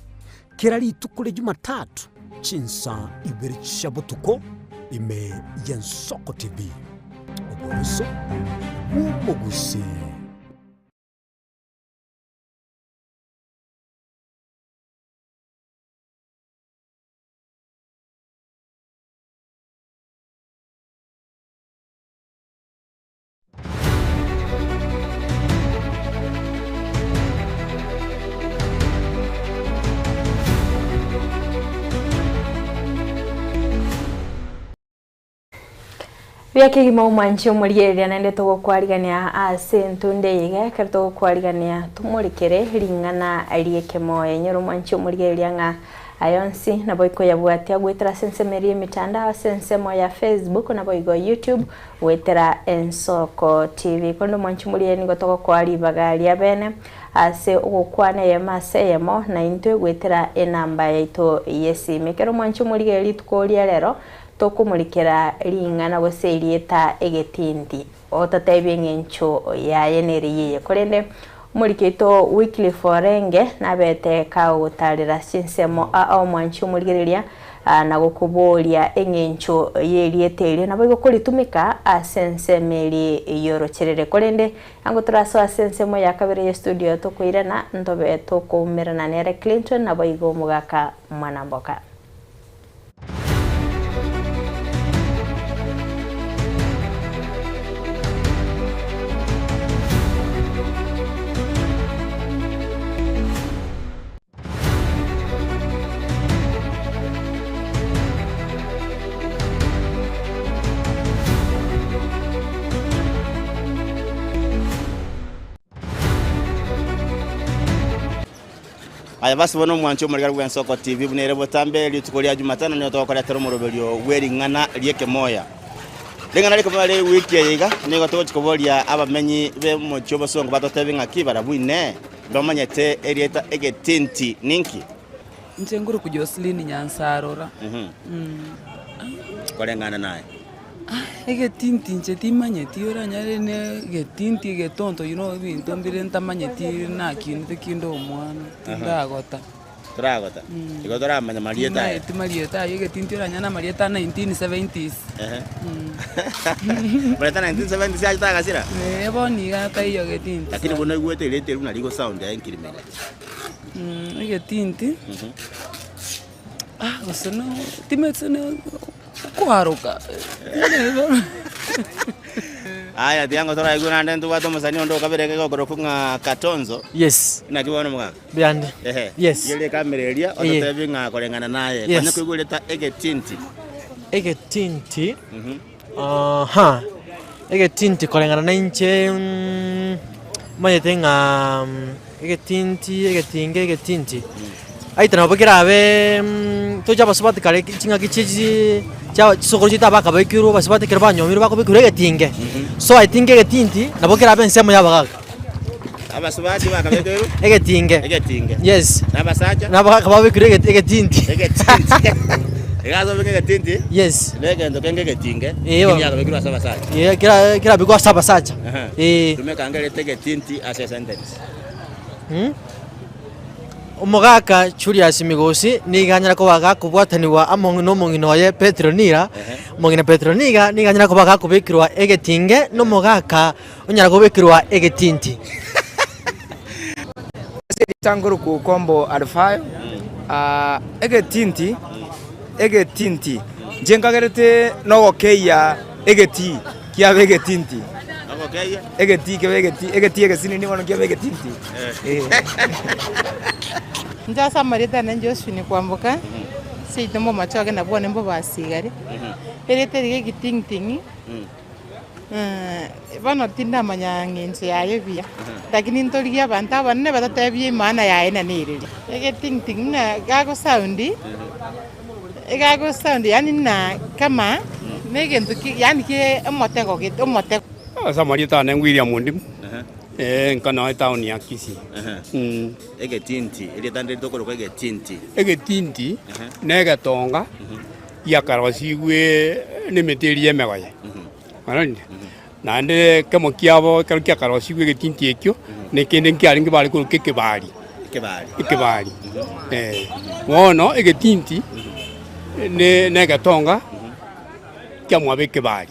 kera rituko ria Jumatatu chinsa ibere chia botuko ime y'Ensoko TV. Oboroso bw'omogusii. Buya kegima omwanchi omorigereria naende togokwarigania ase entunde eye iga ekero togokwarigania tomorekere ring'ana ri'ekemoyo. Inyora omwanchi omorigereria ng'a aya onsi nabo ikoyabwatia goetera ase ensemo eria y'emitandao ase ensemo ya Facebook naboigo YouTube goetera Ensoko TV. Korende omwanchi omorigereria nigo togokoa ribaga ria bene ase ogokwana eyemo ase eyemo naintwe goetera enamba yaito y'esimi. Ekero omwanchi omorigereria rituko ria rero Tokomorikera ring'ana gose erieta egetinti, otatebie engencho yaye nere yeye. Korende omoriki oito Wycliffe Orenge nabete kagotarera chinsemo aa omwanchi omorigereria na gokoboria engencho y'erieta erio naboigo koritumeka ase ensemo eria y'orocherere. Korende ango torasoe ase ensemo ya kabere y'estudio tokoirana ntobe tokoumerana nere Clinton naboigo omogaka Mwanamboka. Aye basi bono omwanche omorigari bw'Ensoko TV buna ere botambe, rituko ria Jumatano nigo togokoretera omoroberio bw'ering'ana ri'ekemoya. Ring'ana ri'ekemoya ria ewiki eye iga nigo togochia koboria abamenyi b'omochie obosongo batotebie ng'aki barabwo inee mbamanyete erieta egetinti ninki? Inche nkorokwa Joseline Nyansarora. Koreng'ana naye. Egetinti inche timanyeti oranyare ne egetinti egetonto you know ebinto mbire ntamanyeti nakinete kinde omwana, tindagota. Toragota? Igo toramanya marieta aye. Timanyeti marieta aye egetinti oranyare na amarieta a 1970s. Ehe. Marieta 1970s aye tagasira? Eeh bono iga taiyo getinti Lakini bono oigwete erieta eri buna rigosound aye nkirimenya. Egetinti, ah gose no timanyeti no. Okwaroka. Aya tiga ngotoraigwe naende ntobwate omosani onde okabere iga okorokwa ng'a Katonzo. Yes. Naki bono omogaka? Mbuya Ehe. Yes. Rigereria ekamera eria Eye. ototebie ng'a koreng'ana naye. Yes. Konya koigwa erieta egetinti. Egetinti, aha, egetinti koreng'ana na inche omanyete ng'a egetinti egetinga egetinti, aye nabo kerabe toche abasubati kare ching'aki chie chi chia chisokoro chiaito abakabekirwe abasubati ekero banyomirwe bakobekirwa egetinge, so I think egetinti nabo kerabe ensemo ya abagaka. Abasubati bakabekirwe Egetinge. Egetinge. Yes. Na abasacha? Na abagaka babekirwe egeti- egetinti. Egetinti. Iga ase obeke egetinti? Yes. Na egento kenge egetinge, Eh, bono. lakini yakabekirwe ase abasacha. Eh, kera kerabekwe ase abasacha. Aha. Eh. Tumeka ange erieta egetinti ase esentence. Mm. Omogaka Julius Migosi nigo anyare koba gakobwatanigwa amo nomong'ina oye Petero Nira, omong'ina Petero Niga nigo anyare koba gakobekerwa egetinge na omogaka onyare kobekerwa egetinti. Ase erieta nkorokwa Okombo Alfayo, egetinti, egetinti, inche nkagerete nogokeyia egetii kiabe egetinti. Egetii kebe egetii, egetii egesinini bono kiabe egetinti. Inche ase amarieta ane Josephine Kwamboka, seito mbomachoge nabwo one mbobasigari, erieta eri egeting'ting'i. Bono tindamanya ng'encho yaye buya, lakini ntorigie abanto abanene batatebie emaana yaye na nereri. Egeting'ting' buna gagosound, egagosound yaani buna kama na egento ki yaani ki omotego gete omotego. Ase amarieta ane William Ondimu, eh, nka noo etown ya Kisii. Egetinti, erieta ndiri tokorokwa egetinti. Egetinti na egetonga giakarosigwe nemete eria y'emegoye, ororire? Naende ekemo kiabo ekero kiakarosigwe egetinti ekio, na ekende nkiarenge bare koroka ekebari, Ekebari. ekebari, eh. Bono egetinti ne na egetonga kiamwabo ekebari.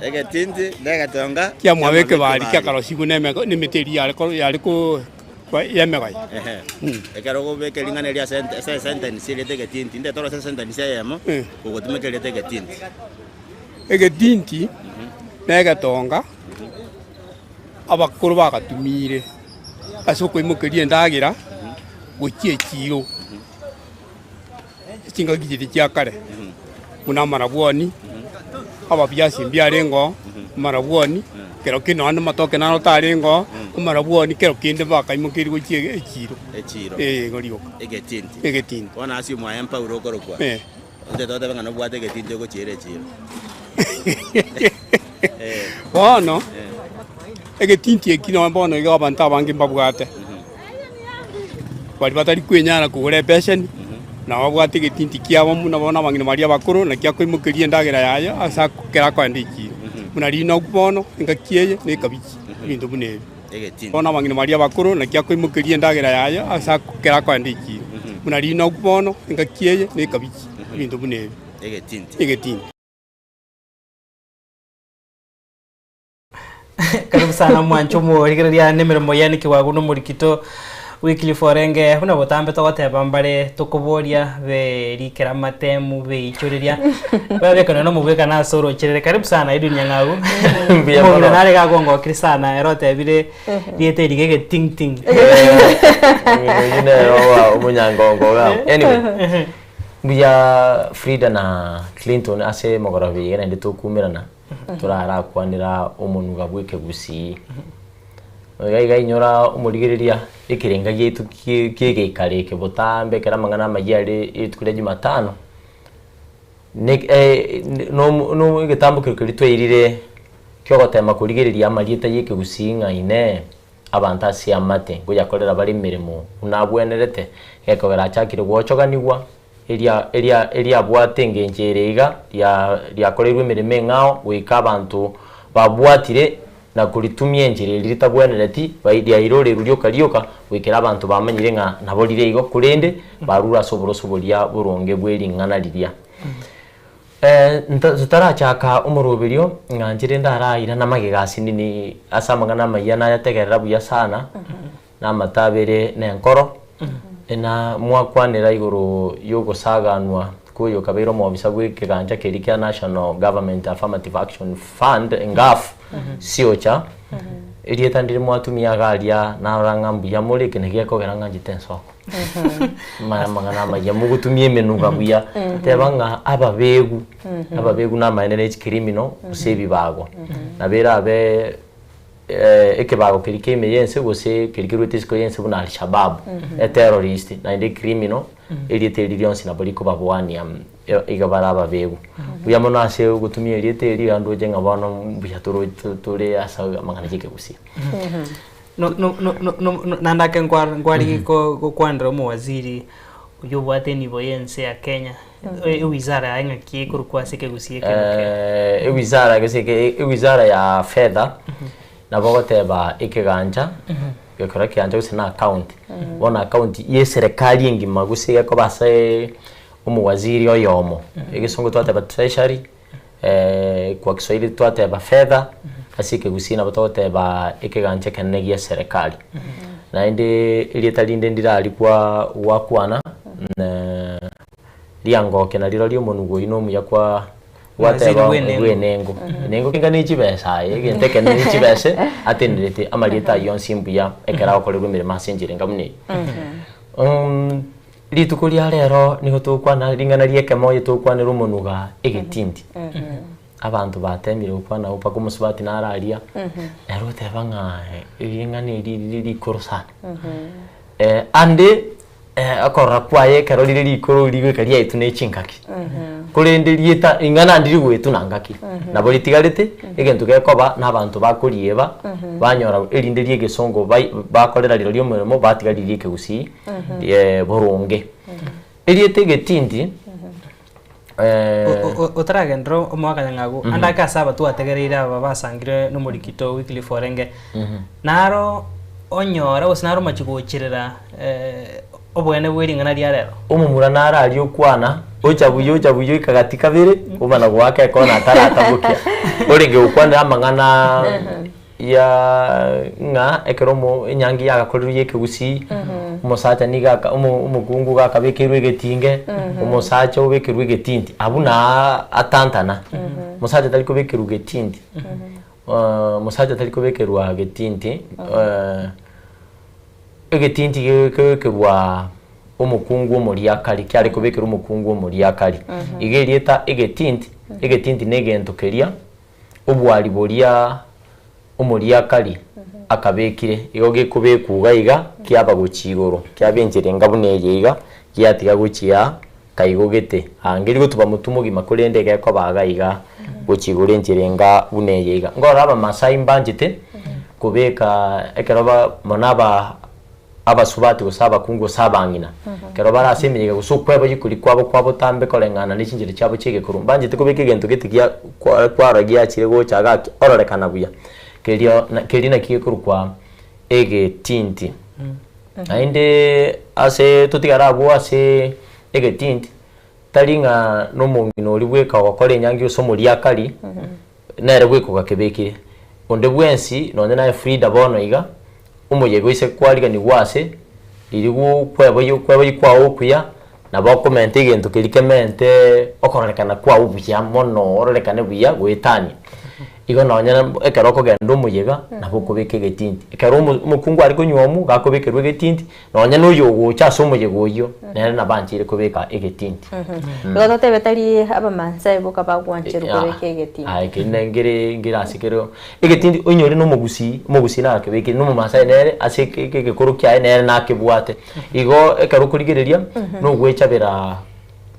Egetinti na egetonga Kiamwabo ekebari kiakarosigwe na emego nemete eria yare koro yare ko y'emegoye. Ehe. Ekero okobeka ring'ana eria ase ase esentence erieta egetinti, nde tore ase esentence eyemo, ogotumeka erieta egetinti. Egetinti na egetonga abakoro bagatumiire ase okoimokeria endagera gochia echiiro, chingaki chiria chia kare, buna amarabwoni. Ababiasi mbiarenge oo, amarabwoni, kero kende nonya amatoke naro tarenge oo, amarabwoni kero kende bakaimokeire gochia echiro. Echiro. Ee, igo rioka. Egetinti. Egetinti. Bono ase omwaye Paulo okorokwa. Eh. Otete otebe ng'a nobwate egetinti ogochiera echiro. Eh. Bono, egetinti eki nonya bono iga abanto abange mbabwate. Baria batari kwenyara kogora epesheni, nabo babwate egetinti kiabo buna bono abang'ina baria abakoro, naki akoimokeria endagera yaye ase ekero akoenda echiro. Buna rinogu bono, engaki eye na ekabichi, ebinto buna ebi. Bono abang'ina baria abakoro, naki akoimokeria endagera yaye ase ekero akoenda echiro. Buna rinogu bono, engaki eye na ekabichi, ebinto buna ebi. Egetinti. Karibu sana mwancho omorigereria nemeremo yane kiwagu nomorikito Wycliffe Orenge buna botambe togoteba mbare tokoboria berikera amatemu beichoreria babekana nomobwekano ase orocherere karibu sana Edwin Nyang'au Mbuya mono. omong'ina nare gakongokire sana ere otebire rieta eri gegetingting Omong'ina oyio nere oba omonyangongo iga. Anyway, mbuya Frida na Clinton ase emogoroba eye naende tokumerana. Torarakwanera omonuga bw'ekegusii. Iga iga inyora omorigereria ekerenga giaito ki'egeikaro eke botambe ekero amang'ana amayia are rituko ria jumatano, ne egetambo keria keria twairire kiogotema korigereria amarieta y'ekegusii ng'a inee, abanto ase amate ngoyakorera bare emeremo buna abwenerete, gekogera achakire gwochoganigwa. eria eria eriabwate engencho ere iga, ria riakoreirwe emeremo eng'ao goika abanto babwatire na koritumia enchera eria ritabwenereti, bai riairorerwe rioka rioka goikera abanto bamanyire ng'a nabo rire igo, korende barure ase oboroso boria boronge bwe ring'ana riria. Nta totarachaka omoroberio, ng'a inche rende arairane amagega ase nini ase amang'ana amayia nayategerera buya sana. na amato abere na enkoro, na mwakwanera igoro y'ogosaganwa kw'oyokabeire omobisa bw'ekegancha keria kia National Government Affirmative Action Fund, NGAAF, Siocha, erieta ndire mwatumia iga aria narora ng'a mbuya more eke nakio gekogera ng'a nchete ensoko. Maya amang'ana amaya mogotumia emenuga buya, teba ng'a ababegu, ababegu namaene ne chicriminal gose ebibago, nabo erabe. ekebago keria kia ime y'ense gose keria keruete isiko y'ense buna Al-Shabaab, eterrorist, naende ecriminal, erieta eri rionsi nabo rikobaboania iga bare ababegu. Mbuya mono ase ogotumia erieta eri iga ndoche ng'a bono mbuya toro tore ase amang'ana ya ekegusii. No no no no no naende ake nkwarigi gokwanera omowaziri oyio obwate enibo y'ense ya Kenya. Ewizara yaye ng'aki ekorokwa ase ekegusii ekemo kere? Ewizara gose ewizara ya fedha nabo ogoteba ekegancha gekora ekegancha gose na account bono account ya eserekari engima gose gekoba ase omowaziri oyomo egesongo twateba treasury kwa kiswahili twateba fedha ase ekegusii nabo togoteba ekegancha ekenene gia eserekari. Naende erieta rinde ndirarikwa gwakwana riangokia narirorio omonwa oyio nomuya kwa gwateba Waziri bw'enengo. bw'enengo. Enengo kenga ne chibesa aye, egento ekenene ne chibese atenerete amarieta ayio onsi mbuya ekero agokorerwa emeremo ase enchera enga buna eyio. Rituko ria rero nigo togokwana ring'ana ri'ekemo oye togokwanera omonuga egetinti. Abanto batemire gokwana agwo mpaka omosubati naro aria, nere oteba ng'a ring'ana eri rire rikoro sana. Ande okorora kwaye ekero rire rikoro rigoika riaetwe ne chingaki, korende rieta ring'ana ndiri goetwa na ngaki, nabo ritigarete, egento gekoba na abanto bakorieba, banyora erinde ria egesongo bai bakorera rirorio omoremo batiga riria ekegusii boronge. Erieta egetinti Otaragenderera omwaka nyang'agu, ande ake ase aba twategereire aba basangire nomorikito Wycliffe orenge, naro onyore gose naro omachie gocherera obweene bwe ring'ana ria rero? Omomura naro aria okwana, ocha buya ocha buya oika gati kabere, omana goaka ekona ataratabokia. Orenge gokwanera amang'ana ya ng'a ekero omo enyangi yagakorirwe ya ekegusii, omosacha nigo aka omo omokungu iga akabekerwa egetinge, omosacha obekerwa egetinti, abwo naa atantana. Omosacha tari kobekerwa getinti, omosacha tari kobekerwa getinti egetinti gekobekerwa omokungu omoriakari, kiare kobekerwa omokungu omoriakari. Iga erieta egetinti. Egetinti na egento keria obwari boria omoriakari akabekire, igo gekobekwa iga iga kiaba gochia igoro, kiaba enchera enga buna eye iga, giatiga gochia kaigo gete. Aa nkeri gotuba motwe mogima korende gekoba iga iga gochia igoro enchera enga buna eye iga. Nkorora abamasai mbanchete kobeka ekero ba mono aba abasubati gose abakungu gose abang'ina, ekero bare ase emeyega gose okweboyia koria kwabo kwa botambe koreng'ana ne chinchera chiabo chi'egekoro, mbanchete kobeka egento gete gia kwa kwarora giachire gocha iga ki ororekana buya, kerio na keria naki gekorokwa egetinti. Naende ase totigare abwo ase egetinti, tari ng'a na omong'ina oria bweka ogokora enyangi gose omoriakari, nere bweka ogakebekire. Onde bwensi nonye naye Frida bono iga, omoyega oise kwariganigwa ase, riria gokweboyia okweboyia kwao okuya, nabo okomenta egento keria kemente okororekana kwao buya mono ororekane buya goetania. Igo nonye na ekero okogenda omoyega, nabo okobeka egetinti. Ekero omo omokungu are konywa gakobekerwa egetinti, Nonya noyo ogocha ase omoyega oyio, nere nabancheire kobeka egetinti. Igo totebe tari abamansae boka bagwancherwa kobeka egetinti. Aye keri na nkere nkere ase kero egetinti oinyore na omogusii, omogusii nakebekire na omomaasai nere ase eke eke egekoro kiaye nere nakebwate. Igo ekero okorigereria, nogwechabera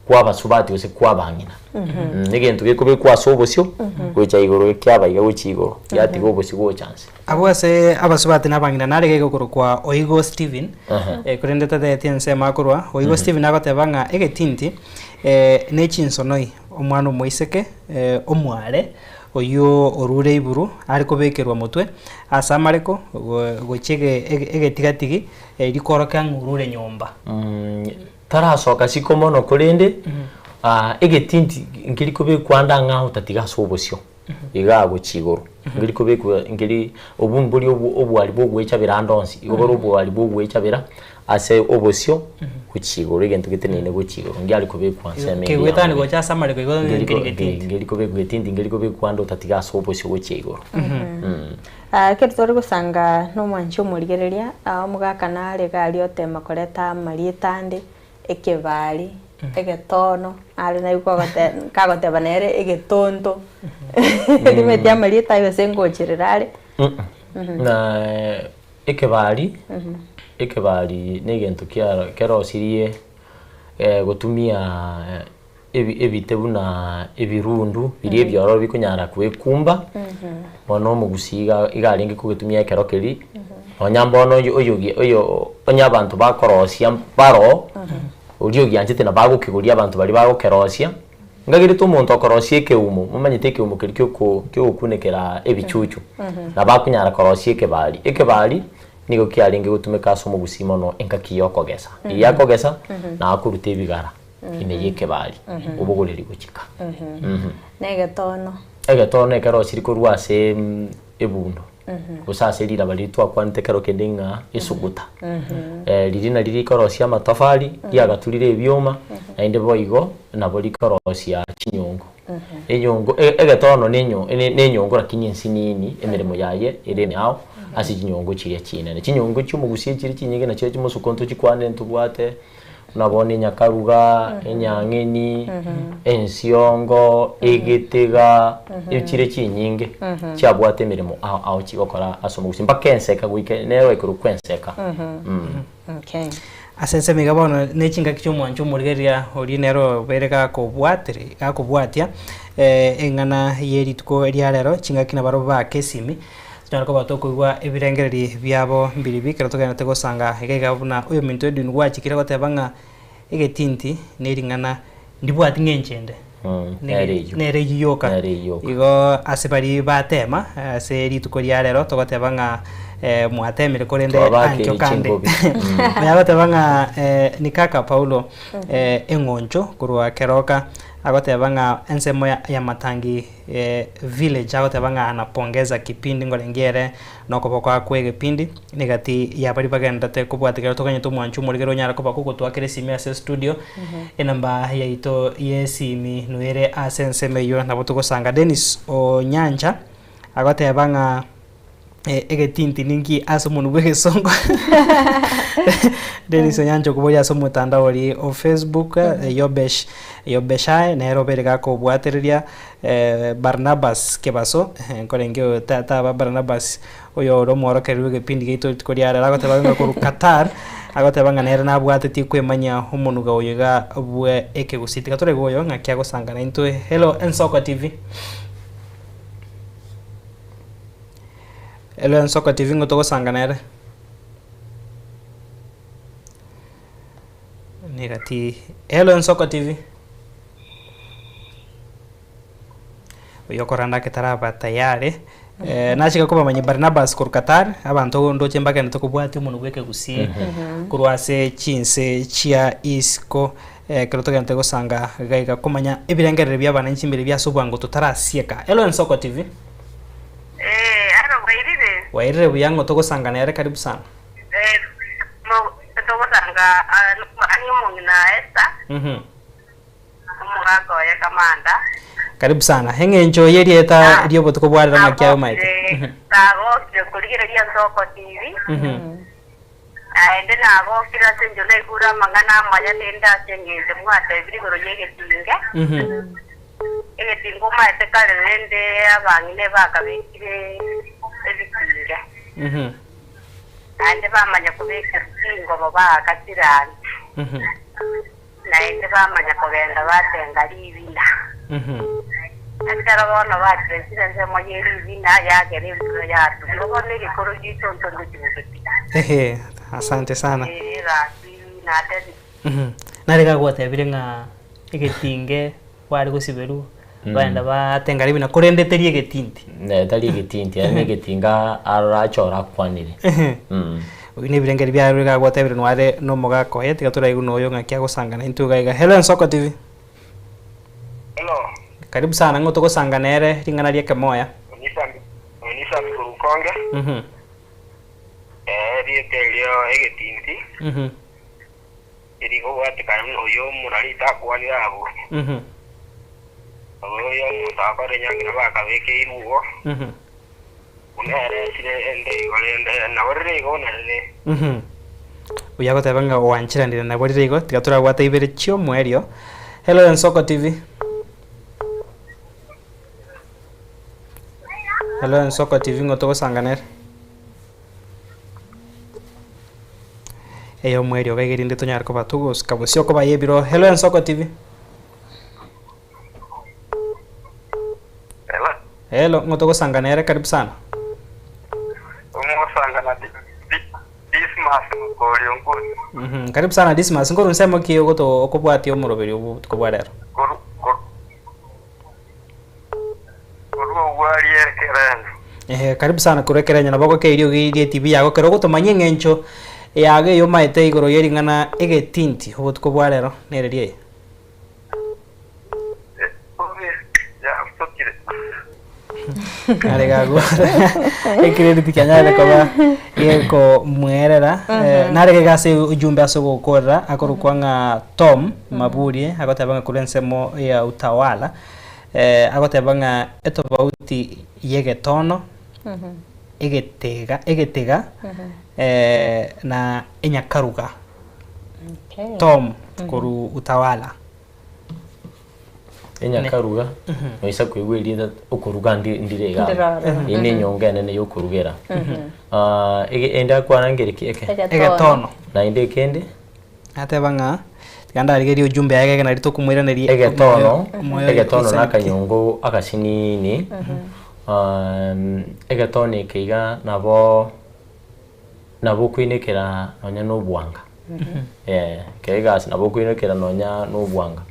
kwa abasubati gose kwa abang'ina. Egento gekobekwa ase obosio, gocha igoro kiaba iga gochia igoro, giatiga obosio gocha nse. Abwo ase abasubati na abang'ina nare gegokorokwa Oigo Stephen, Aha. korende tateti ensemo akorwa. Oigo Stephen agoteba ng'a egetinti ne chinsonoi omwana omoiseke omware oyio orure iburu are kobekerwa motwe ase amareko gochia egetigatigi rikorokia ng'a orure nyomba. Tarasoka siko mono korende egetinti nkeri kobekwa ande ang'e otatiga ase obosio. Iga gochia igoro, nkeri kobekwa nkeri obwo mbori obwo obwari bwa ogwechabera ande onsi, igo bore obwari bwa ogwechabera ase obosio gochia igoro egento geteneine gochia igoro, ngiare kobekwa ensemo eria ya Kegoetani mobere. gocha ase amareko igo Nkeri nkeri ko- getinti. nkeri kobekwa getinti nkeri kobekwa ande otatiga ase obosio gochia igoro. Ekero tware gosanga nomwanchi omorigereria, omogaka nare iga aria otema koreta amarieta ande, ekebari, egetono, are naye kogote kagoteba nere egetonto, rimeti amarieta aye gose ngocherera are. Na ekebari, ekebari na egento kiaro kerosirie gotumia ebi ebite buna ebirundu biria ebiororo bikonyara koekumba, bono omogusii iga iga arenge kogetumia ekero keria, nonya mbono oyo oyogie oyo onye abanto bakorosia baroo, oria ogianchete nabo agokegoria abanto baria bagokerosia, ngagerete omonto okorosia ekeumo, momanyete ekeumo keria kioko kiogokunekera ebichuchu, nabo akonyara korosia ekebari. Ekebari, nigo kiarenge gotumeka ase omogusii mono engaki ya okogesa, riria akogesa, na akoruta ebigara. ime y'ekebari, obogorerie gochika. Na egetono. Egetono ekerosiri korwa ase ebundo, gose ase riraba riria twakwanete ekero kende ng'a esuguta. Riria nario rikorosia amatofari, riagaturire ebioma, naende boigo nabo rikorosia chinyongo. Enyongo egetono na enyo na enyongo lakini ensinini emeremo yaye ere emeao ase chinyongo chiria chinene. Chinyongo chia omogusia chire chinyinge nachio chimosuko ntochikwane ntobwate. Buna bono enyakaruga, enyang'eni, ensiongo, egetega, echire chinyinge chiabwate emeremo ao ao chigokora ase omogusii mpaka enseka goika nero ekorokwa enseka. Okay. Ase ensemo iga bono ne chingaki chi'omwancho omorigereria oria nere obeire gakobwatire gakobwatia eng'ana ye rituko ria rero chingaki nabarobwo baake esimi Tonyare koba tokoigwa ebirengererio biabo mbiribi ekero togenderete gosanga iga iga buna oyominto Edwin gwachikire goteba ng'a egetinti ne ring'ana ndibwati ng'encho ende. Nere eyio. Nere eyio yoka. Nere eyio yoka. Igo ase baria batema ase rituko ria rero togoteba ng'a mwatemire korende Twabakeire ankio kande. chingobi. Oyo agoteba ng'a ni kaka Paulo eng'oncho korwa Keroka agoteba ng'a ensemo ya Matangi Village agoteba ng'a anapongeza kipindi ngorenge ere nokoboko akwe egepindi negati ya baria bagenderete kobwatia ekero toganyete omwancho omorigere onyare koba kogotwakera esimi ase estudio enamba yaito ya esimi noere ase ensemo eyio nabo togosanga Dennis Onyancha agoteba ng'a. Egetinti ninki ase omonwa bw'egesongo? Dennis Onyancha okoboria ase omotandao oria o Facebook, Yobesh Yobeshae nere obeire gakobwatereria Barnabas Kebaso, nkorenge oyo taba Barnabas oyo ore omworokereri bw'egepindi giaito rituko ria rero agoteba ng'a korwa Qatar, agoteba ng'a nere nabwatetie kwemanyia omonuga oyo iga bwe ekegusii. Tiga toraigwe oyo ng'aki agosanga naintwe. Hello Ensoko TV. Hello Ensoko TV ng'o togosanga nere? Negati Hello Ensoko TV. Oyo okoranda ake taraba tayari. Eh, nachika kobamanya Barnabas korwa Qatar, abanto ndoche mbagenderete kobwatia omonwa bwa ekegusii korwa ase chinse chia isiko eh, ekero togenderete gosanga iga iga komanya ebirengerero bia abananchi mbire bia ase obwango totarasieka. Hello Ensoko TV. Eh, aro bwairire? Bwairire buya ng'o togosanga nere karibu sana. Eh, mo- togosanga ah, ani omong'ina Esther, omogaka oye Kamanda. Karibu sana. Eng'encho y'erieta ri'obotuko bwa rero ng'aki aye omaete? Nagokire, nagokire korigereria Nsoko TV. Naende nagokire ase engencho naigure amang'ana amaya rende ase engencho mwatebire igoro y'egetinge. Egetinge omaete kare rende abang'ina ebakabekire ebitinge. Naende bamanya kobekerwa chingobo baaka chirangi. Naende bamanya kogenda batenga ribina. Ekero bono bachire ensemo ye ribina, yagera embura yatwa. Igo bono egekoro giaito intwe ngochigogetiga. Ehe, asante sana. Ee, gaki natebire. Nare gagwatebire ng'a egetinge kware gosiberwa, baenda batenga ribina, korende teri egetinti. Ne, tari egetinti, yaani egetinga arora achore akwanire. Oyo na ebirengeri biaye rore gagwatebire nware na omogaka oye, tiga toraigwe na oyo ng'aki agosanga naintwe iga iga. Hello Ensoko TV. Hello. Karibu sana, ng'o togosanga nere ring'ana ria ekemoya? Onisami korwa Ukonge. Eh, erieta erio egetinti. Erikobwatekana buna oyo omorari takwanire abwo. Oyo omonto akore enyangi nabo akabekeirwe igo, buna ere esire ende igo rende nabo rire igo buna rire. Oyo agoteba ng'a oancheranire nabo rire igo, tiga torabwate ibere chi'omoerio. Hello Ensoko TV. Hello Ensoko TV ng'o togosanga nere? Ey'omoerio iga erinde tonyare koba togosika bosio okoba y'ebiro. Hello Ensoko TV. Hello. Hello, ng'o togosanga nere karibu sana. Omosanga na Dismas Mokori Onkundi. Karibu sana Dismas, nkorwa nsemo ki ogoto okobwatia omoroberi obotuko bwa rero? Koru koru korwa ogwarie ekerenyo. Ehe, karibu sana korwa ekerenyo nabo ogokeirie ogirie etibi yago ekero ogotomanyia eng'encho yago eyio omaete igoro ye ring'ana egetinti obotuko bwa rero nereri eye. Nare gagwa ecredit kianyarire koba gekomwerera eh, nare gega ase ujumbe ase ogokorera akorokwa ng'a Tom Maburie agoteba ng'a korwa ensemo ya Utawala eh, agoteba ng'a etofauti y'egetono egetega egetega eh, na enyakaruga Tom korwa Utawala. Enyakaruga, noisa koigwa erieta okoruga ndi- ndire iga. Ndiroro. Eye ne enyongo enene ya okorugera. Ah, ege- ende akwana ngeri ki eke? Egetono. Egetono. Naende ekende? Ateba ng'a tiga ndarigerie ujumbe yaye geke nari tokomoiraneria Egetono, omoyo egetono na oisaneti. akanyongo agasinini. Egetono eke iga nabo nabo okoinekera nonya na obwanga. Eh, kera egasi nabo okoinekera nonya na obwanga.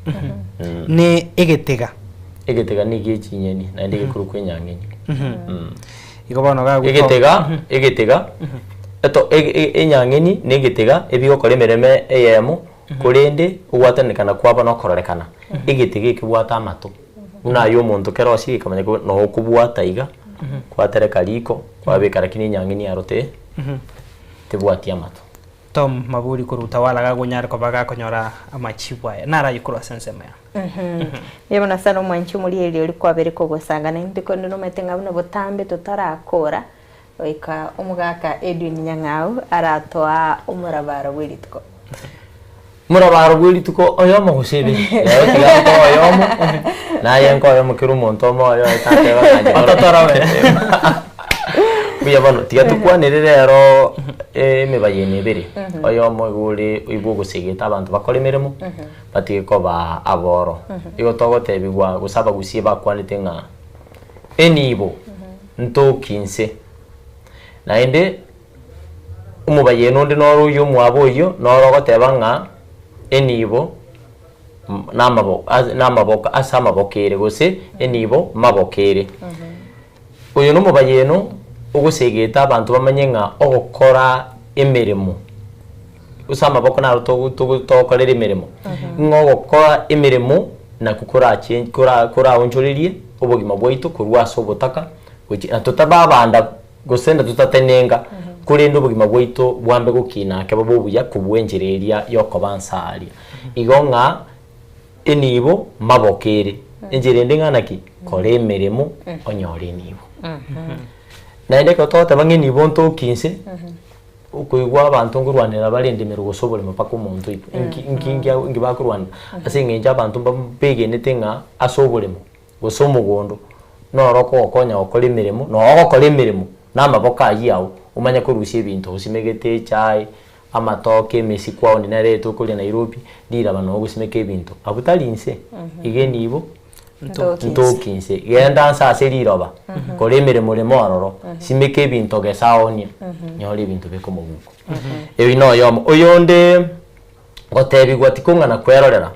Ne egetega. Egetega nigo echinyeni naende gekorokwa enyang'eni. Igo bono gagwe Egetega, egetega, eto e- e- enyang'eni na egetega ebigokora emeremo eyemo, korende ogwatanekana kwabo na okororekana. Egetega ekebwate amato, buna aye omonto kero osirie ekamanya ko noo okobwata iga, kwatereka riko, kwabeka lakini enyang'eni aro te tebwati amato. Tom Maburi korwa Utawala gagonyare koba gakonyora amachibu aya naraye korwa ase ensemo yane. Mbuya mono sana omwanchi omoriereria oria kwabere kogosanga naintwe korende nomanyete ng'a buna botambe totarakora. Goika omogaka Edwin Nyang'au aratoa omorabaro bw'erituko. Omorabaro bw'erituko oyomo gose ebere. Rero tiga nkoe oyomo, naye nkoe oyomo kera omonto omo oyo oye tateba ng'a inche Ototorobe. Mbuya bono, tiga tokwanere rero emebayeno ebere. Oyomo igo ore oibwe ogosegeta abanto bakore emeremo, batige koba aboro. Igo togotebigwa gose abagusie bakwanete ng'a enibo ntoki inse. Naende omobayeno onde noro oyio omwabo oyio noro ogoteba ng'a enibo namabo namaboko ase amaboko ere gose enibo maboko ere. Oyo nomobayeno ogosegeta abanto bamanye ng'a ogokora emeremo gose amaboko naro togo togo togokorera emeremo, ng'a ogokora emeremo nakwo korache kora koraonchorerie obogima bwaito korwa ase obotaka gochia na totaba abanda gose na totatenenga, korende obogima bwaito bwambe gokina ake bobe obuya kobua enchera eria yokoba nsa aria. Igo ng'a enibo maboko ere, enchera ende ng'a naki? Kora emeremo onyore enibo. Naende ekero togoteba ng'a enibo ntoki inse, okoigwa abanto nkorwanera bare endemero gose oboremo mpaka omonto oitwe. Inki inki inki inki bakorwanera? Ase eng'encho abanto mba mbegenete ng'a ase oboremo, gose omogondo, noro okogokonya gokora emeremo, na ogokora emeremo na amaboko ayio ao, omanye korusia ebinto osimegete echae, amatoke, emesi kwaoni nere eye tokoria Nairobi, riraba noo ogosimeka ebinto. Abwo tari inse, iga enibo ntoki inse. Genda nse ase riroba, kora emeremo rema ororo, simeka ebinto gesa onie, nyora ebinto beka omoguko. Oyio na oyomo. Oyonde, gotebigwa tikong'ana kwerorera.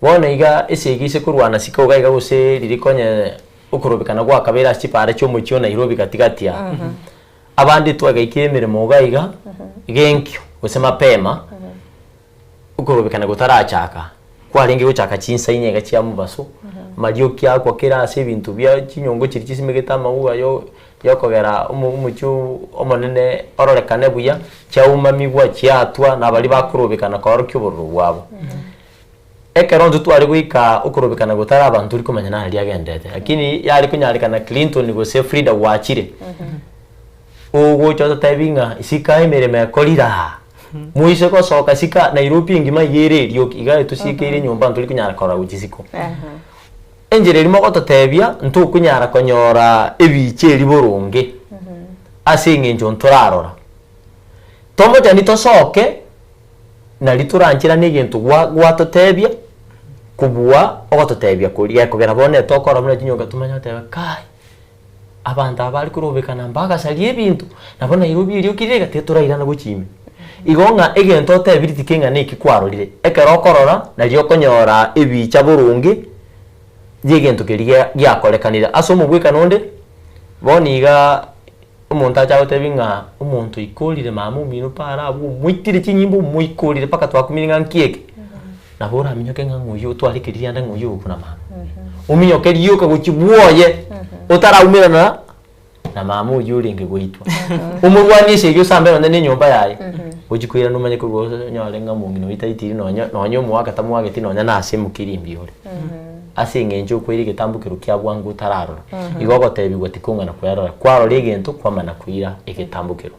Bono iga esegi ase korwana siko iga iga gose riria konye okorobekana gwakabeire ase chipaara chia omochie o Nairobi gati gati aa. Abande twagaikire emeremo iga iga, genkio gose mapema, okorobekana gotarachaka, kwarenge gochaka chinsa inye iga chia mobaso, amarioki akwa kera ase ebinto bia chinyongo chiria chisimegete amauga yo yokogera omo omochie omonene ororekane buya, chiaumamigwa chiatwa na baria bakorobekana koorokia obororo bwabo. Ekero intwe tware goika okorobekana gotari abanto tori komanya nari agendete, lakini yare konyarekana Clinton gose Frida gwachire, ogocha ototebi ng'a isiko aa emeremo ekorire aa, moise gosoka isiko aa Nairobi engima iga ere erioki, iga etosiekeire enyomba ntori konyara korora gochia isiko. Enchera eria mogototebia ntokonyara konyora ebicha eria boronge, ase eng'encho ntorarora. Tomochani tosoke. Nari torancherane egento gwa gwatotebia kobua ogototebia koria gekogera bono etokora buna chinyonga tomanye goteba kai, abanto aba bare korobekana mbagasaria ebinto, nabo Nairobi erio okirire iga tiga torairana gochia ime. Igo ng'a egento otebirie tikeng'ana eki kwarorire, ekero okorora nari okonyora ebicha boronge ya egento keria giakorekanire. Ase omobwekano onde, bono igaa. Omonto ache agotebi ng'a omonto oikorire mama omino para abwo omoitire chinyimbo omoikorire mpaka twakumire ng'a nki eke, nabo oraminyoke ng'a ng'a oyio otware ekerianda ng'a oyio ogokuna mama. Ominyoke rioka gochia bwoye, otaraumerana na mama oyio orenge goitwa. Omorwanie esegi osambe nonye na enyomba yaye, gochi koirana omanye korwa onyore ng'a omong'ina oyio taitiri nonye nonye omoaka tamoageti nonye na ase emokirimbi ore. Ase eng'encho okoira egetambokero kia bwango otararora, igo ogotebigwa tikong'ana kwerora, kwarora egento kwamana koira egetambokero.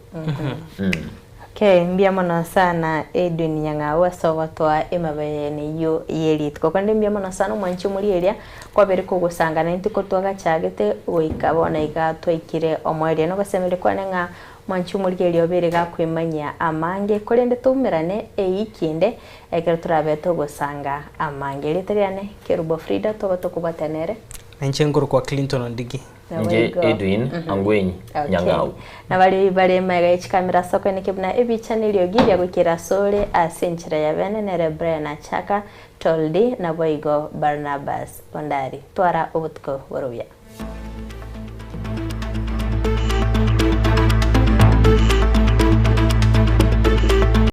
Okay, mbuya mono sana Edwin Nyang'au ase ogotoa emabayeno eyio ye rituko. Korende mbuya mono sana omwanchi omorieria kwabere kogosanga naintwe kotwagachagete goika bono iga twaikire omoerio. Nogosemeria kwane ng'a mwanchi omorieria obeire gakwemanyia amange korende toumerane eiki ende Ekero torabe togosanga amange. Erieta riane Kerubo Frida tobe tokobwatia nere. Na inche nkorokwa Clinton Ondigi. Inche Edwin Angwenyi Nyang'au. Na baria bare magega ye chikamera ase okoenekia buna ebicha na eriogi riagoikera asore ase enchera ya bene nere Brian Achaka, Toldi, naboigo Barnabas Ondari. Twara obotuko bore obuya.